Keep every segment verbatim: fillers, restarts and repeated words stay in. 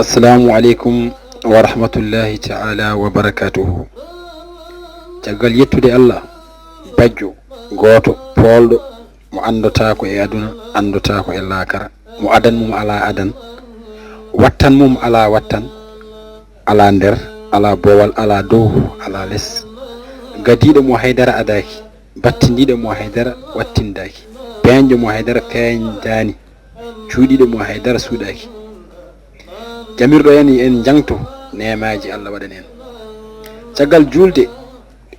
Assalamu aleykum wa rahmatullahi ta'ala wa barakatuhu. Caggal yettude Allah, bajjo, gooto, poolɗo, mo anndotaako e aduna, anndotaako e laakara, mo adan mo mo alaa adan, wattan mo mo alaa wattan, alaa nder, alaa boowal, alaa dow, alaa les. Gadiiɗo mo haydara adaaki, battindiiɗo mo haydara wattindaaki, peeñɗo mo haydara peeñdaani, cuuɗiiɗo mo haydara suuɗaaki. Jamirɗo en, en njaŋto neemaaji Allah waɗan en. Caggal juulde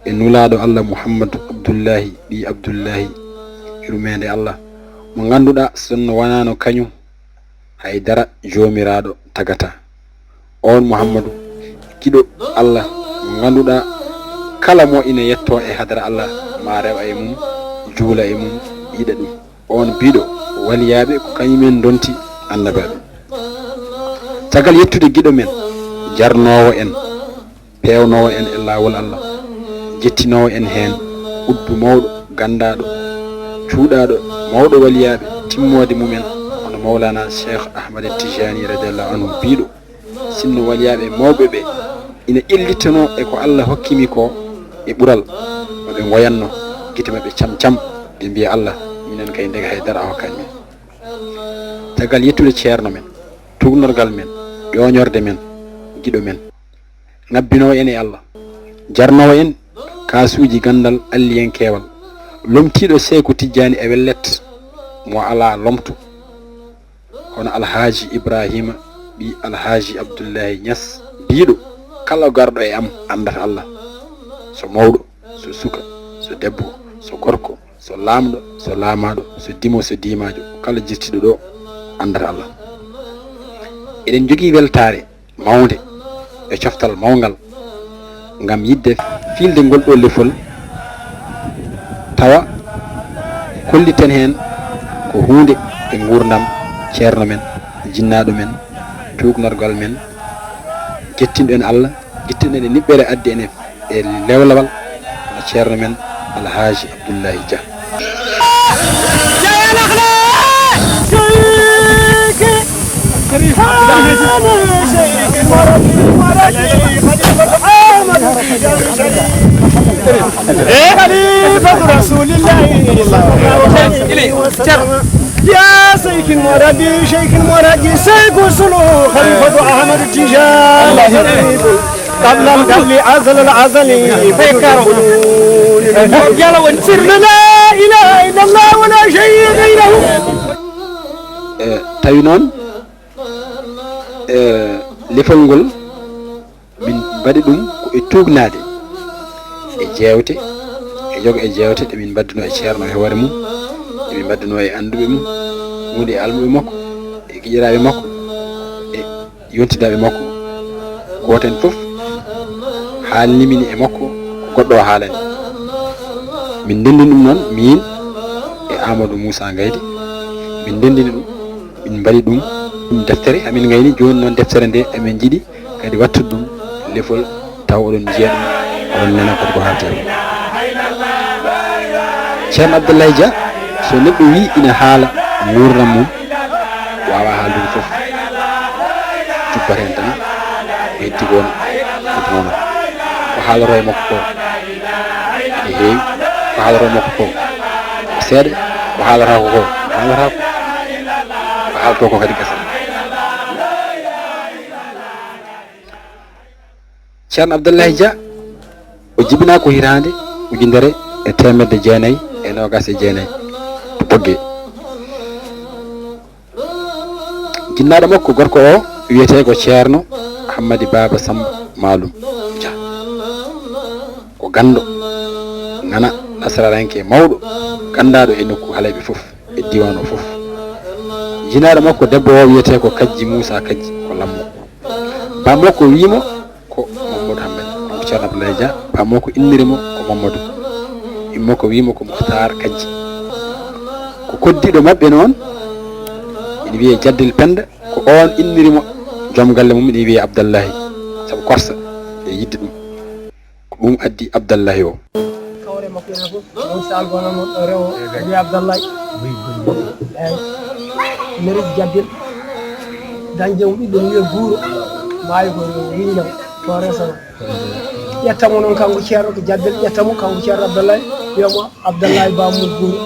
e nulaaɗo Allah Muhammadu Abdullahi ɓii Abdullahi, yurmeende Allah, mo ngannduɗaa sinno wanaano kañum, haydara Joomiraaɗo tagataa. Oon Muhammadu, giɗo Allah, mo ngannduɗaa kala mo ina yettoo e hadara Allah, ma rewa e mum, juula e mum, yiɗa ɗum. Oon biiɗo waliyaaɓe ko kañum en ndonti annabaaɓe. Caggal yettude giɗo men, jarnoowo en, peewnoowo en e laawol Allah, jettinoowo en heen, udbu mawɗo, ganndaaɗo, cuuɗaaɗo, mawɗo waliyaaɓe, timmoode mum en, hono Mawlana Cheikh Ahmad Tijani radiyallahu anhu biiɗo, sinno waliyaaɓe mawɓe ɓe ina illitanoo e ko Allah hokki mi ko e ɓural, no ɓe ngoyanno, gite maɓɓe cam cam, ɓe mbiya, "Allah, minen kay ndeke haydara a hokkaani men." Caggal yettude ceerno men, tuugnorgal men, ƴooñorde men, giɗo men, ŋabbinoowo en e Allah, jarnoowo en kaasuuji ganndal alliyankeewal, lomtiiɗo Seeku Tijjaani e wellet, mo alaa lomto, hono Alhaaji Ibraahiima ɓii Alhaaji Abdullaahi Ñas, biiɗo, "Kala garɗo e am anndat Allah, so mawɗo, so suka, so debbo, so gorko, so laamɗo, so laamaaɗo, so dimo, so diimaajo, kala jirtiiɗo ɗo anndat Allah." Eɗen njogii weltaare mawnde e coftal mawngal ngam yiɗde fiilde ngol ɗo lefol, tawa kolliten heen ko huunde e nguurndam ceerno men, jinnaaɗo men, tuugnorgal men, jettinɗo en Allah, jettinɗo en e niɓɓere addi en e e lewlawal, hono ceerno men Alhaaji Abdullaahi Dia. خليفة رسول الله صلى الله عليه وسلم. يا سيد المربي، شيخ المربي، سيف السلوك، خليفة أحمد التجاني. قبل القبل أزل الأزل. Yalla woni. سر لا إله إلا الله ولا شيء غيره. E, tawi noon, e, lefol ngol min mbaɗi ɗum ko e tuugnaade, e jeewte, e yoga e jeewte ɗe min mbaɗduno e ceerno e hoore mum, ɗe min mbaɗduno e annduɓe mum, wonde e almuɓe makko, e giƴiraaɓe makko, e yontidaaɓe makko, gooto heen fof haalni min e makko ko goɗɗo o haalani. Min ndenndini ɗum noon, miin e Amadou Moussa Ngaydi, min ndenndini ɗum, min mbaɗi ɗum, ɗum deftere, amin ngayni. Jooni noon, deftere nde, amin njiɗi kadi wattude ɗum lefol, tawa oɗon njiya ɗum, oɗon nana kadi ko haaltee ko. Ceerno Abdoulaye Dia, so neɗɗo wii ina haala nguurndam mum, waawaa haaldude fof. Jubbat heen tan, ko heddi ko won, ko noon. Ko haaloroo e makko ko, ene heewi. Ko haaloroo e makko ko, ko seeɗa. Ko haalata ko, ko haalata ko. Ko haaltoo ko kadi gasa. Ceerno Abdoulaye Dia, o jibinaa ko hitaande ujunere e teemedde jeenayi e noogaas e jeenayi to Ɓoggee. Jinnaaɗo makko gorko o wiyetee ko Ceerno Hammadi Baaba Samba Maalum Dia. Ko ganndo, ŋana, nasararanke mawɗo, ganndaaɗo e nokku Halayɓe fof, e diiwaan o fof. Jinnaaɗo makko debbo o wiyetee ko Kajji Muusaa Kajji, ko lammo. Baaba makko wii mo ko Mamadou Hammadi, kanko Ceerno Abdoulaye Dia, baaba makko inniri mo ko Mamadou. Immo ko wii mo ko Mukhtar Kajji. Ko koddiiɗo maɓɓe noon, e Ina wiyee Jaddel Pennda, ko oon inniri mo joom galle mum, ina wiyee Abdallahi, sabu korsa e yiɗde ɗum. Ko ɗum addi Abdallahi o. Kawre makko ina fof, won sal gono mo rewo, wiyee Abdallahi. Eeyi. Meris Jaddel, dañde mo ɓiɗɗo wiyee Guuro, maayi ko Riññam, to Resama. Ƴetta mo noon kanko Ceerno ko Jaddel, ƴetta mo kanko Ceerno Abdallahi, wiya mo Abdallahi Bamum Guuro,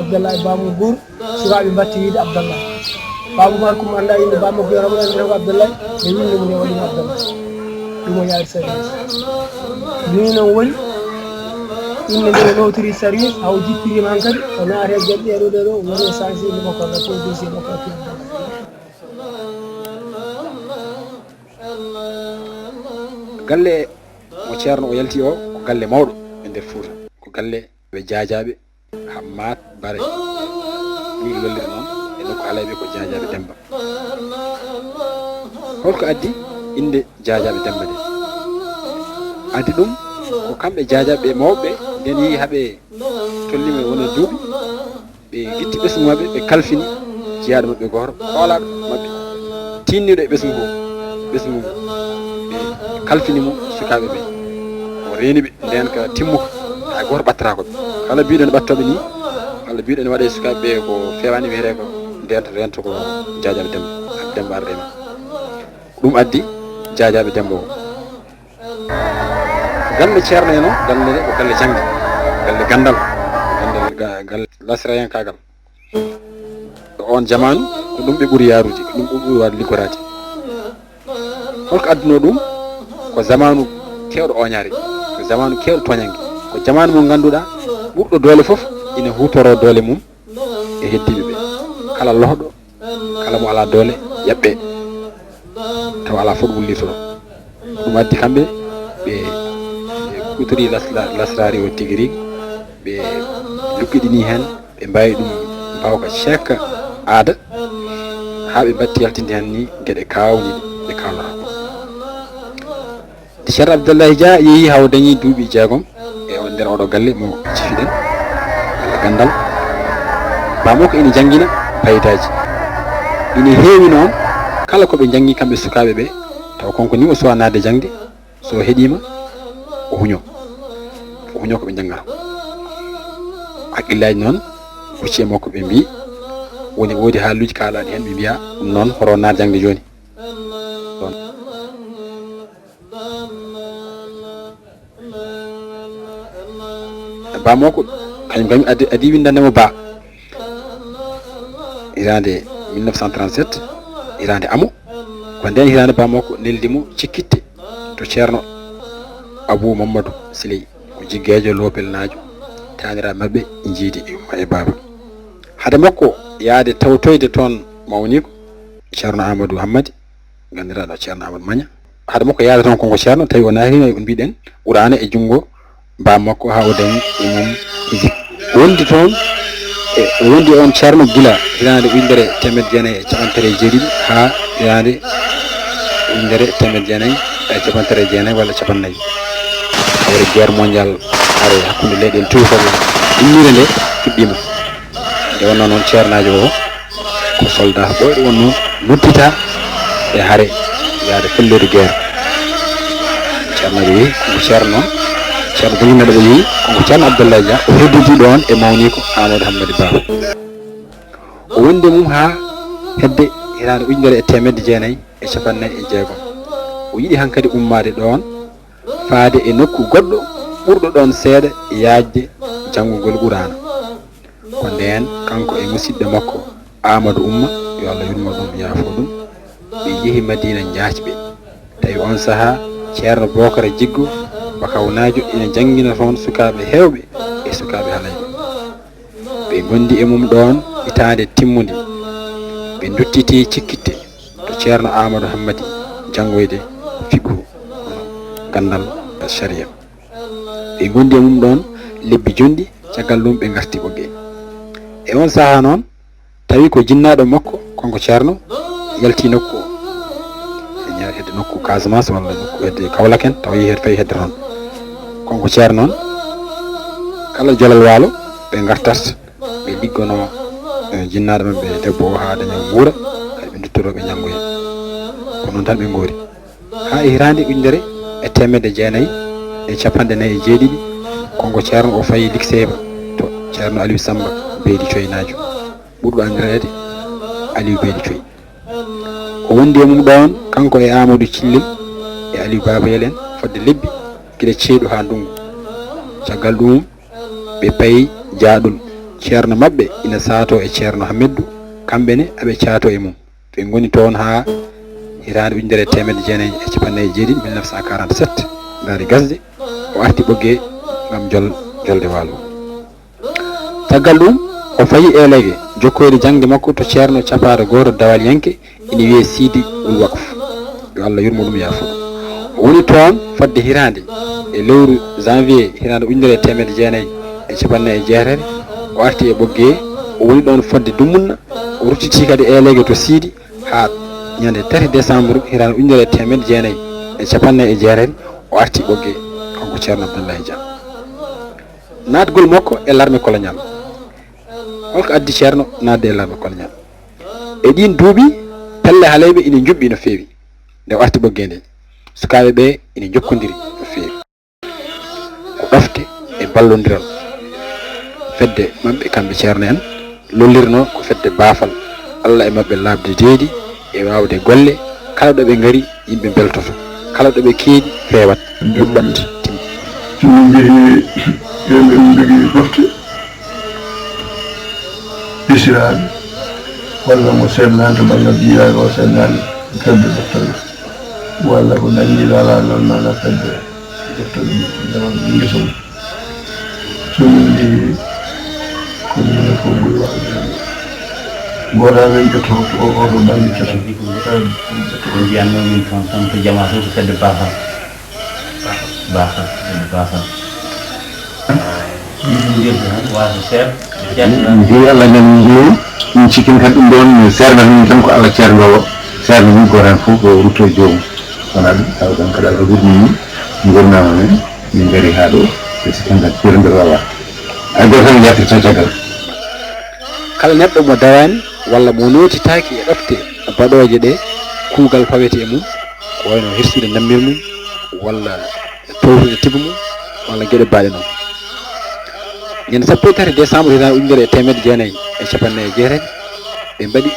Abdallahi Bamum Guuro. Sukaaɓe mbaɗti wiyde Abdallah. Baaba Umar Kumba anndaa innde baaba makko, yo raɓu annde ko Abdallah, ɓe winndi mo nde waɗi mo Abdallah. Ɗum o yaari service. Ni noon woni, innde nde o nowtori service, haw jippiriima hankadi, o naati e jaɓɓi ɗo, ɗo, ɗo, o woni o sansi innde makko, o fof dossier makko, o fi Abdallah. Galle mo Ceerno o yalti o, ko galle mawɗo e nder Fuuta. Ko galle ɓe Jaajaaɓe Hammaat Bare. Ɓuri lollirde noon e nokku Alayɓe ko Jaajaaɓe Demmba. Holko addi innde Jaajaaɓe Demmba nde? Addi ɗum ko kamɓe Jaajaaɓe mawɓe nden yehi haɓe tolnima wona duuɓi, ɓe gitti ɓesngu maɓɓe, ɓe kalfini jiyaaɗo maɓɓe gooto, hoolaaɗo maɓɓe, tiinniiɗo e ɓesngu ngoo, ɓesngu ngoo. Ɓe kalfini mo sukaaɓe ɓe. O reeni ɓe, ndeen ka timmuka, hay gooto ɓattataako ɓe. Kala biyɗo ene ɓattoo ɓe nii, walla biyɗo ene waɗa e sukaaɓe ɓe ko feewaani, wiyetee ko ndeen to, ndeen to ko Jaajaaɓe Demmba, Demmba arde ma. Ko ɗum addi Jaajaaɓe Demmba o. Galle Ceerno en o, galle nde ko galle jaŋde, galle ganndal, ga-, galle lasirayankaagal. Ɗo oon jamaanu, ko ɗum ɓe ɓuri yaarude, ko ɗum ɓe ɓuri waawde liggoraade. Holko addunoo ɗum? Ko jamaanu keewɗo ooñaare, ko jamaanu keewɗo tooñannge, ko jamaanu mo ngannduɗaa ɓurɗo doole fof ina huutoroo doole mum e heddiiɓe ɓe. Kala lohɗo, kala mo alaa doole, ƴaɓɓee, tawa alaa fof ɗo wullirtoo. Ɗum addi kamɓe, ɓe, ɓe kuutori las-, la-, lasraari o tigi rigi, ɓe luggiɗini heen, ɓe mbaawi ɗum mbaawka ceekka aada, haa ɓe mbatti yaltinde heen ni geɗe kaawniiɗe ɗe kaalora. Nde Ceerno Abdallahi Dia yehi haa o dañi duuɓi jeegom e o nder oɗo galle mo cifiɗen, galle ganndal, baa makko ina janngina paydaaji. Ina heewi noon kala ko ɓe njanngi kamɓe sukaaɓe ɓe, taw kanko ni o suwaa naatde jaŋde, so o heɗiima, o huñoo. O huñoo ko ɓe njanngata. Hakkillaaji noon kucci e makko, ɓe mbii, woni woodi haaluuji kaalaaɗi heen, ɓe mbiya ɗum noon hoto naat jaŋde jooni. Ɗoon. Baa makko, kañum, kañum addi, addi winndande mo baa. Hitaande mille neuf cent trente-sept, hitaande amo, ko ndeen hitaande baa makko neldi mo cikkitte to Ceerno Abuu Mammadu Siley, ko jiggeejo loopelnaajo, taaniraaɓe maɓɓe njiidi e umma e baaba. Hade makko yahde tawtoyde toon mawniiko, Ceerno Aamadu Hammadi, nganndiraaɗo Ceerno Aamadu Maña. Hade makko yahde toon, kanko Ceerno, tawi o naatino, e on mbiɗen, Quraana e junngo baa makko haa o dañi e mum hizib. O wondi toon, e, o wondi e oon Ceerno gila hitaande ujunere teemedde jeenayi e capanɗe tati e jeeɗiɗi haa hitaande ujunere teemedde jeenayi e capanɗe tati e jeenayi walla cappanɗe nayi. Hawre guerre mondiale, are hakkunde leyɗe en tuubakoɓe, innire nde fuɗɗiima. Nde wonnoo noon, ceernaajo o ko soldat ɓooyɗo wonnoo nodditaa e hare, yaade pelleeru guerre. Ceernaajo yehi, kanko Ceerno noon, Ceerno Bali Naɗa yehi, kanko Ceerno Abdoulaye Dia, o heddidi ɗoon e mawniiko Amadou Hammadi Ba. O wondi e mum haa hedde hitaande ujunere e teemedde jeenayi e cappanɗe nayi e jeegom. O yiɗi hankadi ummaade ɗoon, faade e nokku goɗɗo ɓurɗo ɗoon seeɗa yaajde janngugol Quraana. Ko ndeen, kanko e musidɗo makko Aamadu Umma, yo Allah yurmo ɗum, yaafo ɗum, ɓe njehi Madiina Njaacɓe. Tawi oon sahaa, Ceerno Bookara Jiggo Bakawnaajo ina janngina toon sukaaɓe heewɓe e sukaaɓe halayɓe. Ɓe ngondi e mum ɗoon hitaande timmunde. Ɓe nduttitii cikkitte to Ceerno Aamadu Hammadi janngoyde fiqhu, ganndal shari'a. Ɓe ngondi e mum ɗoon lebbi jonɗi, caggal ɗum ɓe ngarti Ɓoggee. E oon sahaa noon, tawi ko jinnaaɗo makko, kanko Ceerno, yalti nokku, e ñaar hedde nokku Casamance walla nokku hedde Kaolack en, tawa yehi fayi hedde toon. Kanko Ceerno noon, kala jolal waalo ɓe ngartat, ɓe liggonoo, e, jinnaaɗo maɓɓe debbo o haa daña nguura. toroɓe njanngoya. Ko noon tan ɓe ngoori. Haa e hitaande ujunere e teemedde jeenayi e capanɗe nayi e jeeɗiɗi, kanko Ceerno o fayi Likseeba to Ceerno Aliou Samba Beydi Coynaajo, ɓurɗo anndireede Aliou Beydi Coy. O wondi e mum ɗoon, kanko e Amadou Cillel e Aliou Babayel en, fodde lebbi, gila ceeɗu haa ndunngu. Caggal ɗum, ɓe payi Jaaɗol. Ceerno maɓɓe ina saatoo e Ceerno Hameddu, kamɓe ne aɓe caatoo e mum. Ɓe ngoni toon haa hitaande ujunere e teemedde jeenayi e capanɗe nayi e jeeɗiɗi, mille neuf cent quarante-sept, ndaari gasde, o arti Ɓoggee ngam jol-, jolde waalo. Caggal ɗum, o fayi Elege, jokkoyde jaŋde makko to Ceerno capaaɗo gooto dawaliyanke, ina wiyee Siidi Wul Waqf, yo Allah yurmo ɗum, yaafo ɗum. O woni toon fodde hitaande, e lewru janvier hitaande ujunere e teemedde jeenayi e capanɗe nayi e jeetati, o arti e Ɓoggee, o woni ɗoon fodde dumunna, o ruttitii kadi Elege to Siidi haa ñande tati décembre hitaande ujunere e teemedde jeenayi e capanɗe nayi e jeetati, o arti Ɓoggee, kanko Ceerno Abdoulaye Dia. Naatgol makko e l'armée coloniale. Holko addi Ceerno naatde e l'armée coloniale? E ɗiin duuɓi, pelle haleyɓe ina njuɓɓi no feewi. Nde o arti Ɓoggee nde, sukaaɓe ɓe ina njokkondiri no feewi. Ko ɗofte e ballondiral. Fedde maɓɓe, kamɓe Ceerno en, lollirnoo ko fedde baafal. Allah e maɓɓe laaɓde deedi e waawde golle. Kala ɗo ɓe ngari, yimɓe mbeltoto. Kala ɗo ɓe keedi, feewat, yuɓɓat, timma. So min njehii, yo min njogii ɗofte bisiraaɓe, walla mo seernaade, walla jiyaaɗo o seernaade, fedde ɗoftal, walla ko nanngiraaɗo noon, walla fedde ɗoftal, ndemal ngesa mum. So min njehii, ko minen fof ɓuri waawde heen. Gooto amen ƴetto o, oto bannge keso. Ko mbiyatnoo min toon, tan ko jamaa fof ko fedde baafal. Baafal, fedde baafal. Min mbiyata tan, waasa seer. Mbiy Allah nan mbiyi, min cikkini kadi ɗum ɗoon, mi seerna min tan ko Allah ceerndoowo, seerna min gooto heen fof ko rutto e joomum. Wonaa ɗum, tawa ɗum kadi Allah rutni min, ngurnama min, min ngari haa ɗo, ɓe sikki tan tirnde wawa. Hay gooto tan yaltirta caggal. Kala neɗɗo mo dawaani walla mo nootitaaki e ɗofte baɗooje ɗe, kuugal fawete e mum, ko wayno hirsude nammir mum, walla towtude tiba mum, walla geɗe baaɗe noon. Ñande sappo e tati décembre hitaande ujunere e teemedde jeenayi e capanɗe nayi e jeetati, ɓe mbaɗi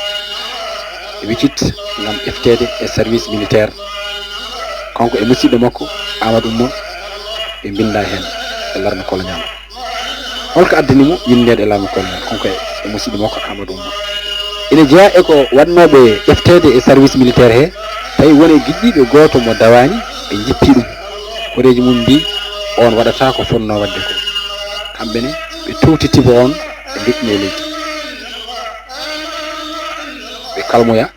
wisit ngam efteede e service militaire, kanko e musiɗɗo makko Amadou Oumar, ɓe mbinnda heen e l'armée coloniale. Holko addani mo winndeede e l'armée coloniale, kanko e, e musiɗɗo makko Amadou Oumar? Ina jeyaa e ko waɗnooɓe efteede e service militaire he, tawi won e giɗɗiiɓe gooto mo dawaani, ɓe njippii ɗum. Horeeji mum mbii, oon waɗataa ko fotnoo waɗde ko. Kamɓe ne, ɓe towti tiba oon, ɓe njoƴƴini e leydi. Ɓe kalmoya,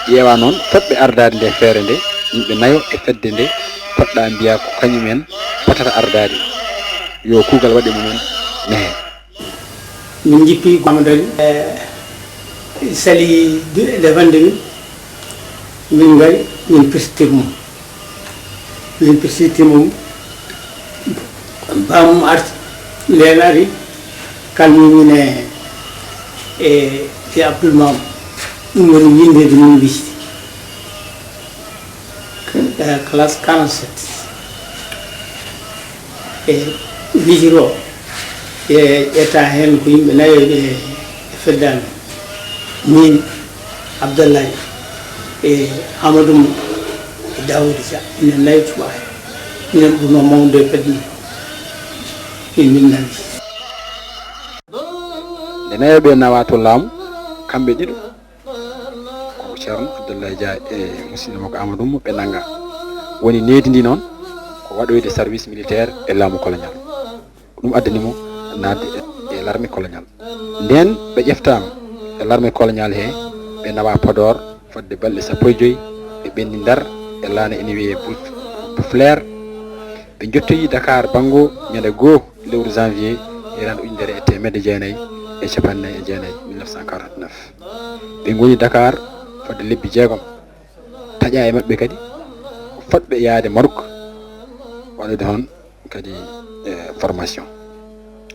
ƴeewa noon fotɓe ardaade nde feere nde, yimɓe nayo e fedde nde, poɗɗa mbiya ko kañum en potata ardaade, yo kuugal waɗ e mum en nehe. Min njippi Amadou Ali, e sali defande min, min ngari, min pirsitir mum. Min pirsitir mum, bamum arti, ndeen ari, kalmi min e, e, e Abdoul Mamoudou. Ɗum woni winndeede min wisti. Classe quarante-sept. E wisiro, e ƴetta heen ko yimɓe nayo e, e feddaango. Min, Abdallahi, e Amadou Mum, e Daouda Dia, minen nayo cuɓaaɓe. Minen ɓurnoo mawnude e fedde men. Min, min nani. Nde nayo ɓe nawa to laamu, kamɓe ɗiɗo, ko Ceerno Abdoulaye Dia e musiɗɗo makko Amadou Oumou, ɓe nannga. Woni nehdi ndi noon, ko waɗoyde service militaire e laamu colonial. Ko ɗum addani mo naatde e, e l'armée coloniale. Ndeen ɓe ƴeftaama e l'armée coloniale he, ɓe nawa Podor fodde balɗe sappo e joy, ɓe ɓenni Ndar e laana ene wiyee Bouf-, Boufflers. Ɓe njottoyi Dakar banngo ñande goo lewru janvier hitaande ujunere e teemedde jeenayi e capanɗe nayi e jeenayi, mille neuf cent quarante-neuf. Ɓe ngoni Dakar fodde lebbi jeegom. Taƴa e maɓɓe kadi ko fotɓe yahde Maroc, waɗude heen kadi, e, formation.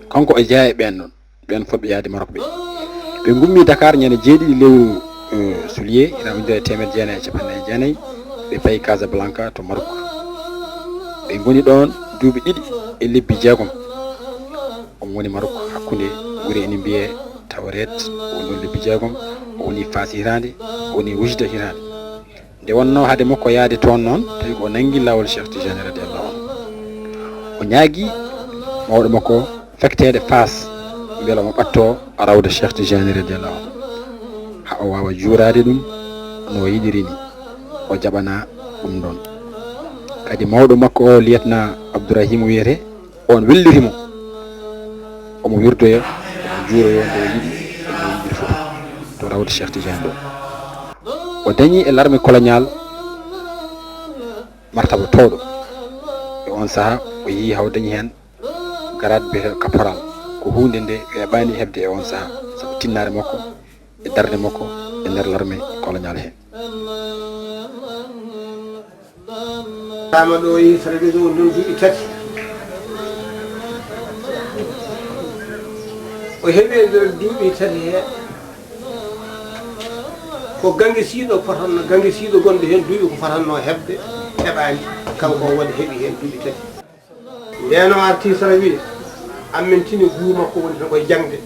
Kanko o jeyaa e ɓeen noon, ɓeen fotɓe yahde Maroc ɓe. Ɓe ngummi Dakar ñande jeeɗiɗi lewru eh, juillet, hitaande ujunere e teemedde jeenayi e cappanɗe jeenayi, ɓe payi Casablanca to Maroc. Ɓe ngoni ɗoon duuɓi ɗiɗi e lebbi jeegom. Omo woni Maroc, hakkunde gure ene mbiyee Tawreet, o woni ɗoon lebbi jeegom, o woni Faas hitaande, o woni Wujda hitaande. Nde wonnoo hade makko yahde toon noon, tawi ko o nanngi laawol Cheikh Tidiane radiyallahu anhu. O ñaagii mawɗo makko fekteede Faas, mbela omo ɓattoo rawda Cheikh Tidiane radiyallahu anhu, haa o waawa juuraade ɗum no o yiɗiri ni, o jaɓana ɗum ɗoon. Kadi mawɗo makko o, lieutenant Abdourahim wiyetee, oon welliri mo, omo wirdoya, omo juuroya nde o yiɗi, e nde o yiɗiri fof, to rawde Cheikh Tidiane ɗo. O dañi e l'armée coloniale martaba toowɗo. E oon sahaa, o yehi haa o dañi heen grade biyeteeɗo caporal. Ko huunde nde weeɓaani heɓde e oon sahaa, sabu tinnaare makko e darnde makko e nder l'armée coloniale he. Tama ɗo e Israel ɗo ɗon duuɓi tati. O heɓi e nder duuɓi tati he ko gange siiɗo potanno, gange siiɗo gonɗo heen duuɓi ko fotanno heɓde, heɓaani. Kanko o waɗi heɓi heen duuɓi tati. Ndeen o arti Israel, ammentini guu makko woni ko e jaŋde.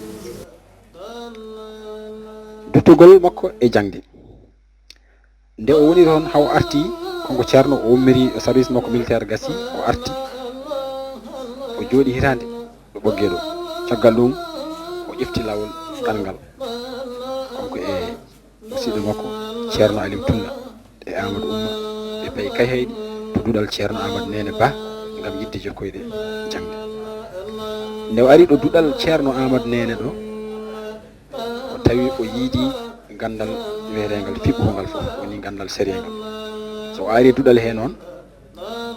Duttugol makko e jaŋde. Nde o woni toon, haa o arti, kanko Ceerno, o ummiri, o service makko militaire gasi, o arti, o jooɗi hitaande ɗo Ɓoggee ɗo. Caggal ɗum, o ƴefti laawol ɗanngal, kanko e musiɗɗo makko Ceerno Aliou Tulla e Amadou Oumar, ɓe payi Kayhayɗi to duɗal Ceerno Amadou Neene Ba, ngam yiɗde jokkoyde jaŋde. Nde o ari ɗo duɗal Ceerno Amadou Neene ɗo, o tawi o yiidi ganndal wiyeteengal fiɓɓuhungal fof, woni ganndal sariya ngal. So o ari duɗal he noon,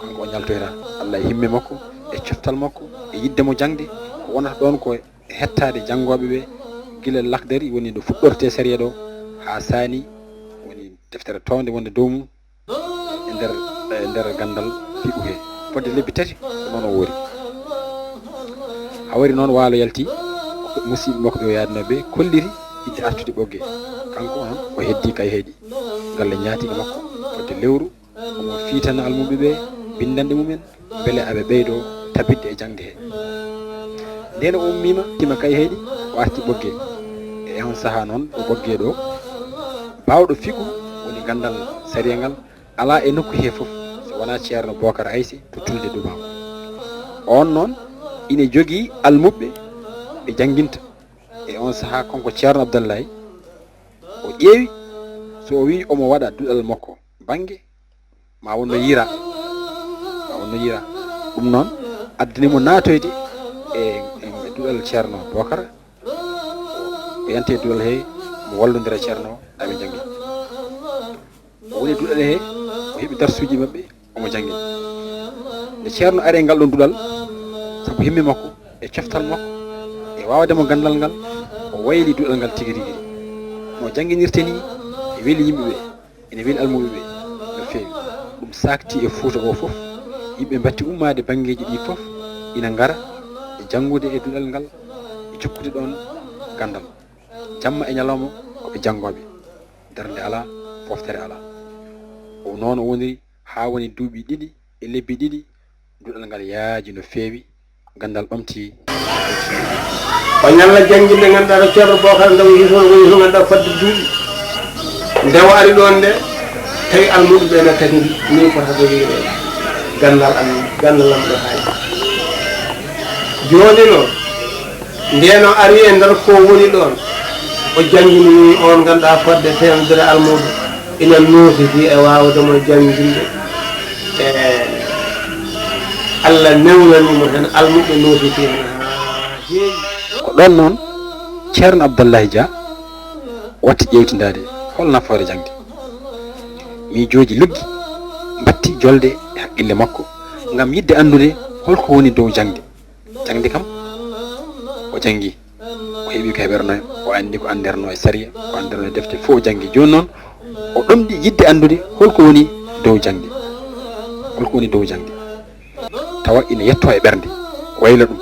kanko o ñaltoyra Allah e himme makko, e coftal makko, e yiɗde mo jaŋde. Ko wonata ɗoon ko hettaade janngooɓe ɓe, gila Lakdari, woni ɗo fuɗɗortee sariya ɗo, haa Saani, woni deftere townde wonde dow mum, e nder, e nder ganndal fiɓu he. Fodde lebbi tati, ko noon o woori. Hawri noon, waalo yalti, musiɗɓe makko ɓe o yaadinoo ɓe kolliri yiɗde artude Ɓoggee. Kanko noon, o heddii Kayhayɗi, galle ñaatiiɗo makko, fodde lewru, omo fiitana almuɓɓe ɓe binndanɗe mumen, mbele aɓe ɓeydoo tabitde e jaŋde he. Ndeen o ummiima, tima Kayhayɗi, o arti Ɓoggee. E oon sahaa noon, ɗo Ɓoggee ɗo, baawɗo fiɓu woni ganndal sariya ngal, alaa e nokku he fof, so wonaa Ceerno Bookar Ayse to Tulde Dubaw. Oon noon, ine jogii almuɓɓe ɓe jannginta. E oon sahaa, kanko Ceerno Abdallahi, o ƴeewi, so o wii omo waɗa duɗal makko bannge, ma won no yiira, ma won no yiira. Ɗum noon, addani mo naatoyde e, e, e duɗal Ceerno Bookar, o yante duɗal he, mo wallondira Ceerno, haa ɓe njanngi. O woni duɗal he, o heɓi darsuuji maɓɓe, omo janngi. Nde Ceerno ari e ngal ɗoon duɗal, sabu himme makko, e coftal makko, e waawde mo ganndal ngal, o wayli duɗal ngal tigi rigi. No jannginirte ni, e weli yimɓe ɓe, ene weli almuɓɓe ɓe no feewi. Ɗum saakti e Fuuta o fof, yimɓe mbatti ummaade banngeeji ɗi fof, ina ngara e janngude e duɗal ngal, e jokkude ɗoon ganndal. Jamma e ñalawma ko ɓe janngooɓe, darnde alaa, fooftere alaa. O noon o woniri haa woni duuɓi ɗiɗi e lebbi ɗiɗi, duɗal ngal yaaji no feewi, ganndal ɓamti. O ñalla jannginde, ngannduɗaa, Ceerno Bookar Ndaw woni toon, woni toon, ngannduɗaa, fodde duuɓi. Nde o ari ɗoon nde, tawi almuɓɓe ɓe no tagiri, min fota ko wiide ganndal am, ganndal am ɗo haaji. Jooni noon, ndeen o ari e nder ko woni ɗoon, o janngini on, ngannduɗaa, fodde teemedere almuudo, ina nootiti e waawde mo jannginde. E Allah newnani mo heen, almuɓɓe nootiti heen haa heewi. Ko ɗoon noon Ceerno Abdallahi Dia watti ƴeewtindaade hol nafoore jaŋde. Miijooji luggi mbatti jolde e haqqille makko ngam yiɗde anndude hol ko woni dow jaŋde. Jaŋde kam, o janngi, o heɓi ko heɓernoo, o anndi ko anndirnoo e sariya, ko anndirnoo e defte fof o janngi. Jooni noon, o ɗomɗi yiɗde anndude hol ko woni dow jaŋde, hol ko woni dow jaŋde, tawa ina yettoo e ɓernde, wayla ɗum.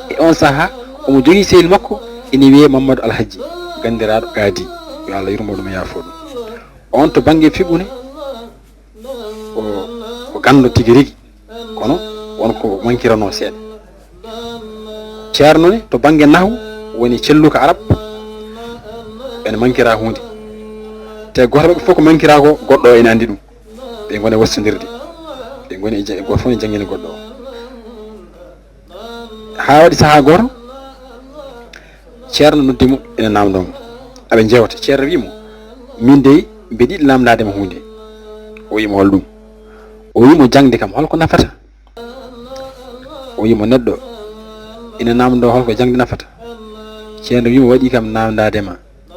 E oon sahaa, omo jogii sehil makko, ina wiyee Mammadu Alhajji, ganndiraaɗo Gaadi. Yo Allah yurmo ɗum, yaafo ɗum. On to bannge fiɓu ne, o, o ganndo tigi rigi, kono won ko mankiranoo seeɗa. Ceerno ne to bannge nahu woni celluka arab, ene mankira huunde. Te gooto maɓɓe fof ko mankira ko, goɗɗo o ene anndi ɗum. Ɓe ngoni wassondirde. Ɓe ngoni e ja-, gooto fof ne janngina goɗɗo o. Haa waɗi sahaa gooto, ceerno noddi mo, ene naamndoo mo. Aɓe njeewta, ceerno wii mo, "Min dey, mbeɗa yiɗi naamndaade ma huunde." O wii mo, "Hol ɗum?" O wii mo, "Jaŋde kam, hol ko nafata?" O wii mo, "Neɗɗo ina naamndoo hol ko jaŋde nafata?" Ceerno wii mo, "Waɗi kam naamndaade ma.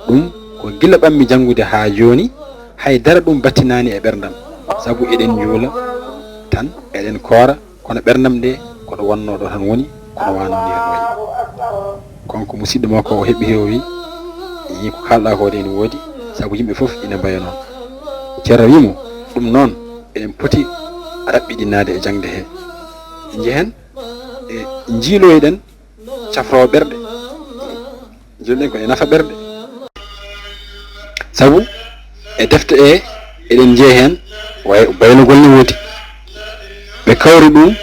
Ɗum ko gila ɓammi janngude haa jooni, hay dara ɗum battinaani e ɓerndam. Sabu eɗen njuula tan, eɗen koora, kono ɓerndam nde ko ɗo wonnoo ɗo tan woni, kono waano ni no wayi." Kanko musidɗo makko o heɓi he o wi, "Yi ko kaalɗaa ko de ene woodi, sabu yimɓe fof ina mbaya noon." Ceerno wi mo, "Ɗum noon, eɗen poti raɓɓiɗinaade e jaŋde he. Njehen, e njiiloyɗen cafroowo ɓerɗe." Njiiloyɗen ko e nafa ɓerɗe. Sabu e defte ɗe eɗen njiya heen, way baynugol ne woodi. Ɓe kawri ɗum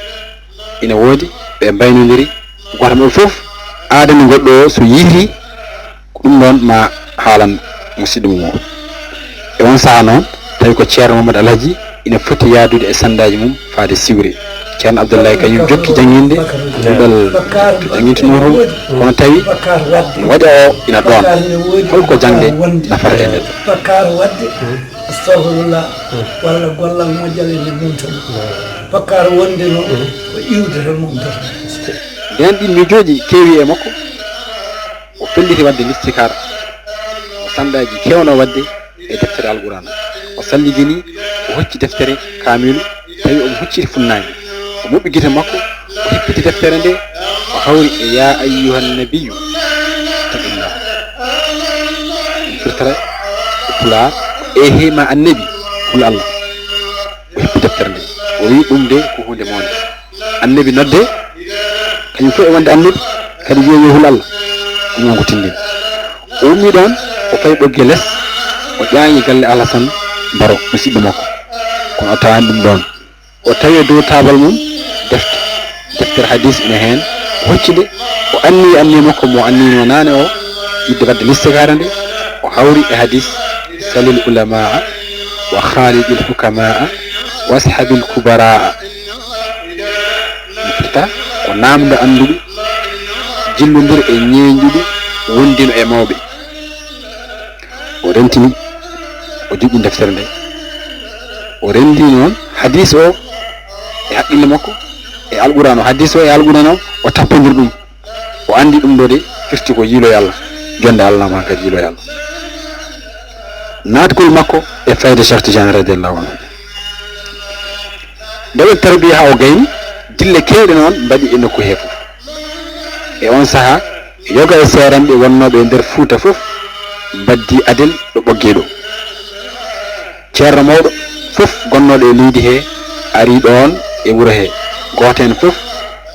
ina woodi, ɓe mbaynondiri, gooto maɓɓe fof aadani goɗɗo o so yiytii ko ɗum ɗoon ma haalan musidɗo mum o. E oon sahaa noon, tawi ko Ceerno Mamadou Alhaji ina foti yahdude e sanndaaji mum faade siwre. Ceerno Abdoulaye kañum jokki jannginde duɗal to janngintinoo toon, kono tawi waɗa o ina ɗoon. Hol ko jaŋde nafata e nder? Bakkaar waɗde, astahfirullah, walla gollal moƴƴal ene mumtata. Bakkaar wonde noon ko iwde tan mumtata. Ndeen ɗiin miijooji keewi e makko, o felliti waɗde listikaara. O sanndaaji keewno waɗde e deftere Alquraan. O salligini, o hocci deftere kaamilu, tawi omo hucciti funnaange. O moɓɓi gite makko, o hippiti deftere nde, o hawri e "Yaa ayyuhan nabiyyu, ittaqillah." Ɗum firtata e pulaar, "Eehey ma annabi, hul Allah." O hippi deftere nde, o wi, "Ɗum de ko huunde moƴƴe." Annabi nodde, kañum fof e wonde annabi, kadi wiya, "Yo hul Allah." Ɗum won ko tindini. O ummi ɗoon, o fayi Ɓoggee les, o ƴaañi galle Alhasan Baro, musidɗo makko. Kono o tawaani ɗum ɗoon. O tawi e dow taabal mum defte, deftere hadiis ina heen. O hocci nde, o anniyi anniya makko mo anniyinoo naane o, yiɗde waɗde listikaara nde, o hawri e hadiis, "Salil ulamaa wa khaalidil hukamaa wa ashabil kubaraa." Ɗum firta ko naamndo annduɓe, jillondir e ñeeñɗuɓe, wondino e mawɓe. O rentini, o juɓɓi deftere nde. O renndini noon hadiis o e haqqille makko, e Alquraan o, hadiis o e Alquraan o, o tappondiri ɗum. O anndi ɗum ɗo de firti ko yiiloyo Allah, jonnde Allah ma kadi yiiloyo Allah. Naatgol makko e fayda Cheikh Tidiane radiyallahu anhu. Nde ɓe tarbiya haa o gayni, dille keewɗe noon mbaɗi e nokku hee fof. E oon sahaa, yoga e seeranɓe wonnooɓe e nder Fuuta fof mbaddii adel ɗo Ɓoggee ɗo. Ceerno mawɗo fof gonnooɗo e leydi hee ari ɗoon e wuro hee. Gooto heen fof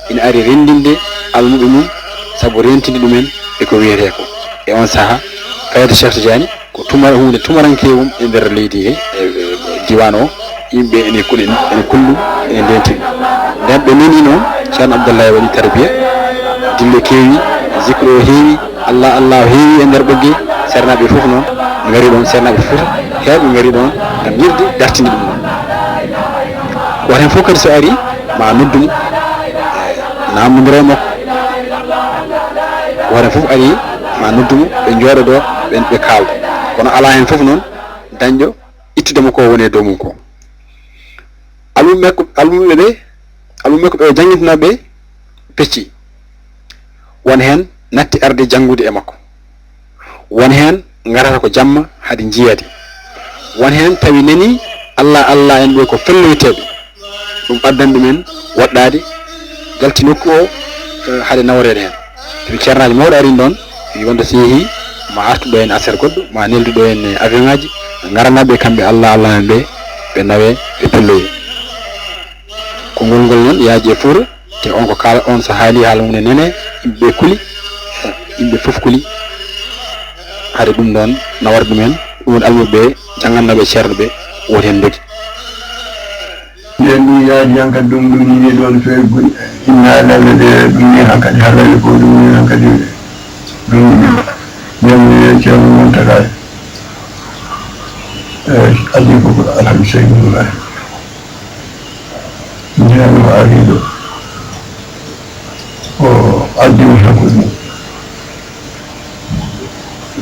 ina ari renndinde almuɓe mum sabu rentinde ɗumen e ko wiyetee ko. E oon sahaa, fayda Cheikh Tidiane ko tumara-, huunde tumarankewum e nder leydi he, e, e diiwaan o, yimɓe ene kuli, ene kullu, ene ndenti. Nden ɓe nani noon, Ceerno Abdoulaye waɗi tarbiya, dille keewi, zikru o heewi, Allah, Allah o heewi e nder Ɓoggee, seernaaɓe fof noon ngari ɗoon, seernaaɓe fof heewɓe ngari ɗoon ngam yiɗde dartinde ɗum noon. Gooto heen fof kadi so ari, ma noddu mo, e, naamnondira e makko. Gooto heen fof ari, ma noddu mo, ɓe njooɗodoo, ɓe, ɓe kaalda. Kono alaa heen fof noon dañɗo ittude mo ko woni e dow mum ko. Almuɓe makko, almuɓe ɓe, almuɓe makko ɓe o janngintinoo ɓe pecci. Won heen natti arde janngude e makko. Won heen ngarata ko jamma hade njiyaade. Won heen tawi nani Allah, Allah en ɓe ko felloyteeɓe. Ɗum addan ɗumen woɗɗaade, jalti nokku o, eh, hade naworeede heen. Tawi ceernaajo mawɗo arii ɗoon, wi wonde so yehii, ma artu ɗo en aset goɗɗo, ma neldu ɗo en, eh, avion ŋaaji, ngaranaɓe kamɓe Allah, Allah en ɓe, ɓe nawe, ɓe pelloye. Konngol ngol noon yaaji e Fuuta, te on ko kaala, on so haali haala mum ne nene, yimɓe ɓe kuli, yimɓe fof kuli. Hade ɗum ɗoon nawata ɗum heen, ɗum woni almuɓe ɓe, janngannooɓe e ceerno ɓe, woto heen ndogi. Nde ɗum yaaji hankadi, ɗum, ɗum yiɗi ɗoon feere goni, innaale ɗe, ɗum ni hankadi, halleɓe ko ɗum ni hankadi, ɗum, ɗum ni ceerno Mountakha, e, adii ko ko Alhaji Seydou Nourou. Ndeen o ari ɗo, o addi mi hakkunde.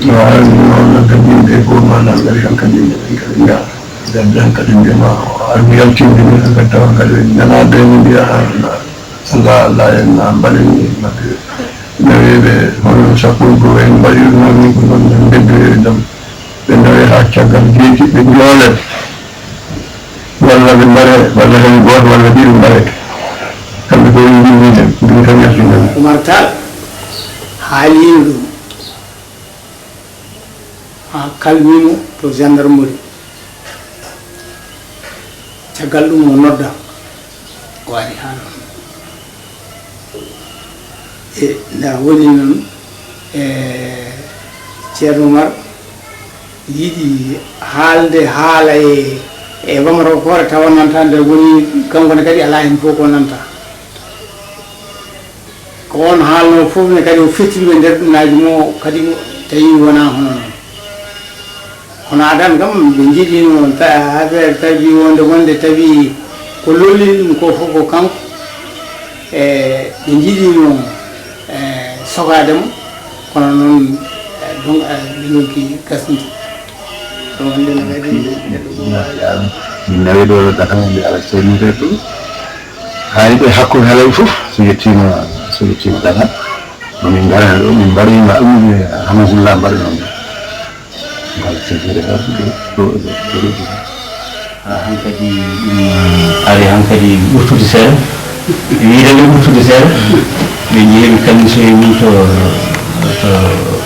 Waawi noon kadi yimɓe fof maanaam ngari tan kadi yimɓe ɓen kadi njaha. Gaddi tan kadi mbiyama o ardi yaltinde min tan kadi tawa kadi nana ɓe no mbiya Allah, Allah en na mbaɗani maɓɓe. Naweɓe hono sappo e goo en mbaɗirno min ko noon ɓe mbeddoyori dam. Ɓe nawe haa caggal geeci ɓe njoolen. Walla ɓe mbare, walla tan gooto, walla ɗiɗo mbare. Kamɓe ko en njimmi heen, ɗum tan yaltinani. Umar Tall haaliino ɗum. Haa kalmii mo to gendarmerie. Caggal ɗum o nodda, o ari haa ɗoon. E nda woni noon, e Ceerno Umar yiɗi haalde haala e, e Bamaro Koore tawa nanta nde woni kanko ne kadi alaa heen fof ko nanta. Ko oon haalnoo fof ne kadi o fettiri ɓe nder ɗumnaaji mo kadi tawi wonaa hono noon. Kono adan kam ɓe njiɗino ta-, affaire tawi wonde wonde tawi ko lolli ɗum ko fof ko kanko. E ɓe njiɗino, e, sogaade mo, kono noon, e, donc, e, ɓe ndonki gasnude. Ɗum wonde no kadi neɗɗo ɗum waawi. Min nawi ɗo ɗo Dakar, nde ala seenirde ɗum. Haali ɓe hakkunde halayɓe fof, so yettiima, so yettiima Dakar, no min ngarani ɗo, min mbaɗoyima ɗum, alhamdulillah, mbaɗoyima ɗum. Voilà, c'est vrai, ɗo, ɗo, ɗo, ɗo, ɗo. Ah, hankadi, ɗum, ah, ari hankadi ɓurtude seeɗa. Wiide ɓe ɓurtude seeɗa. Ɓe njehi ɓe kalmisoyi mum to, to,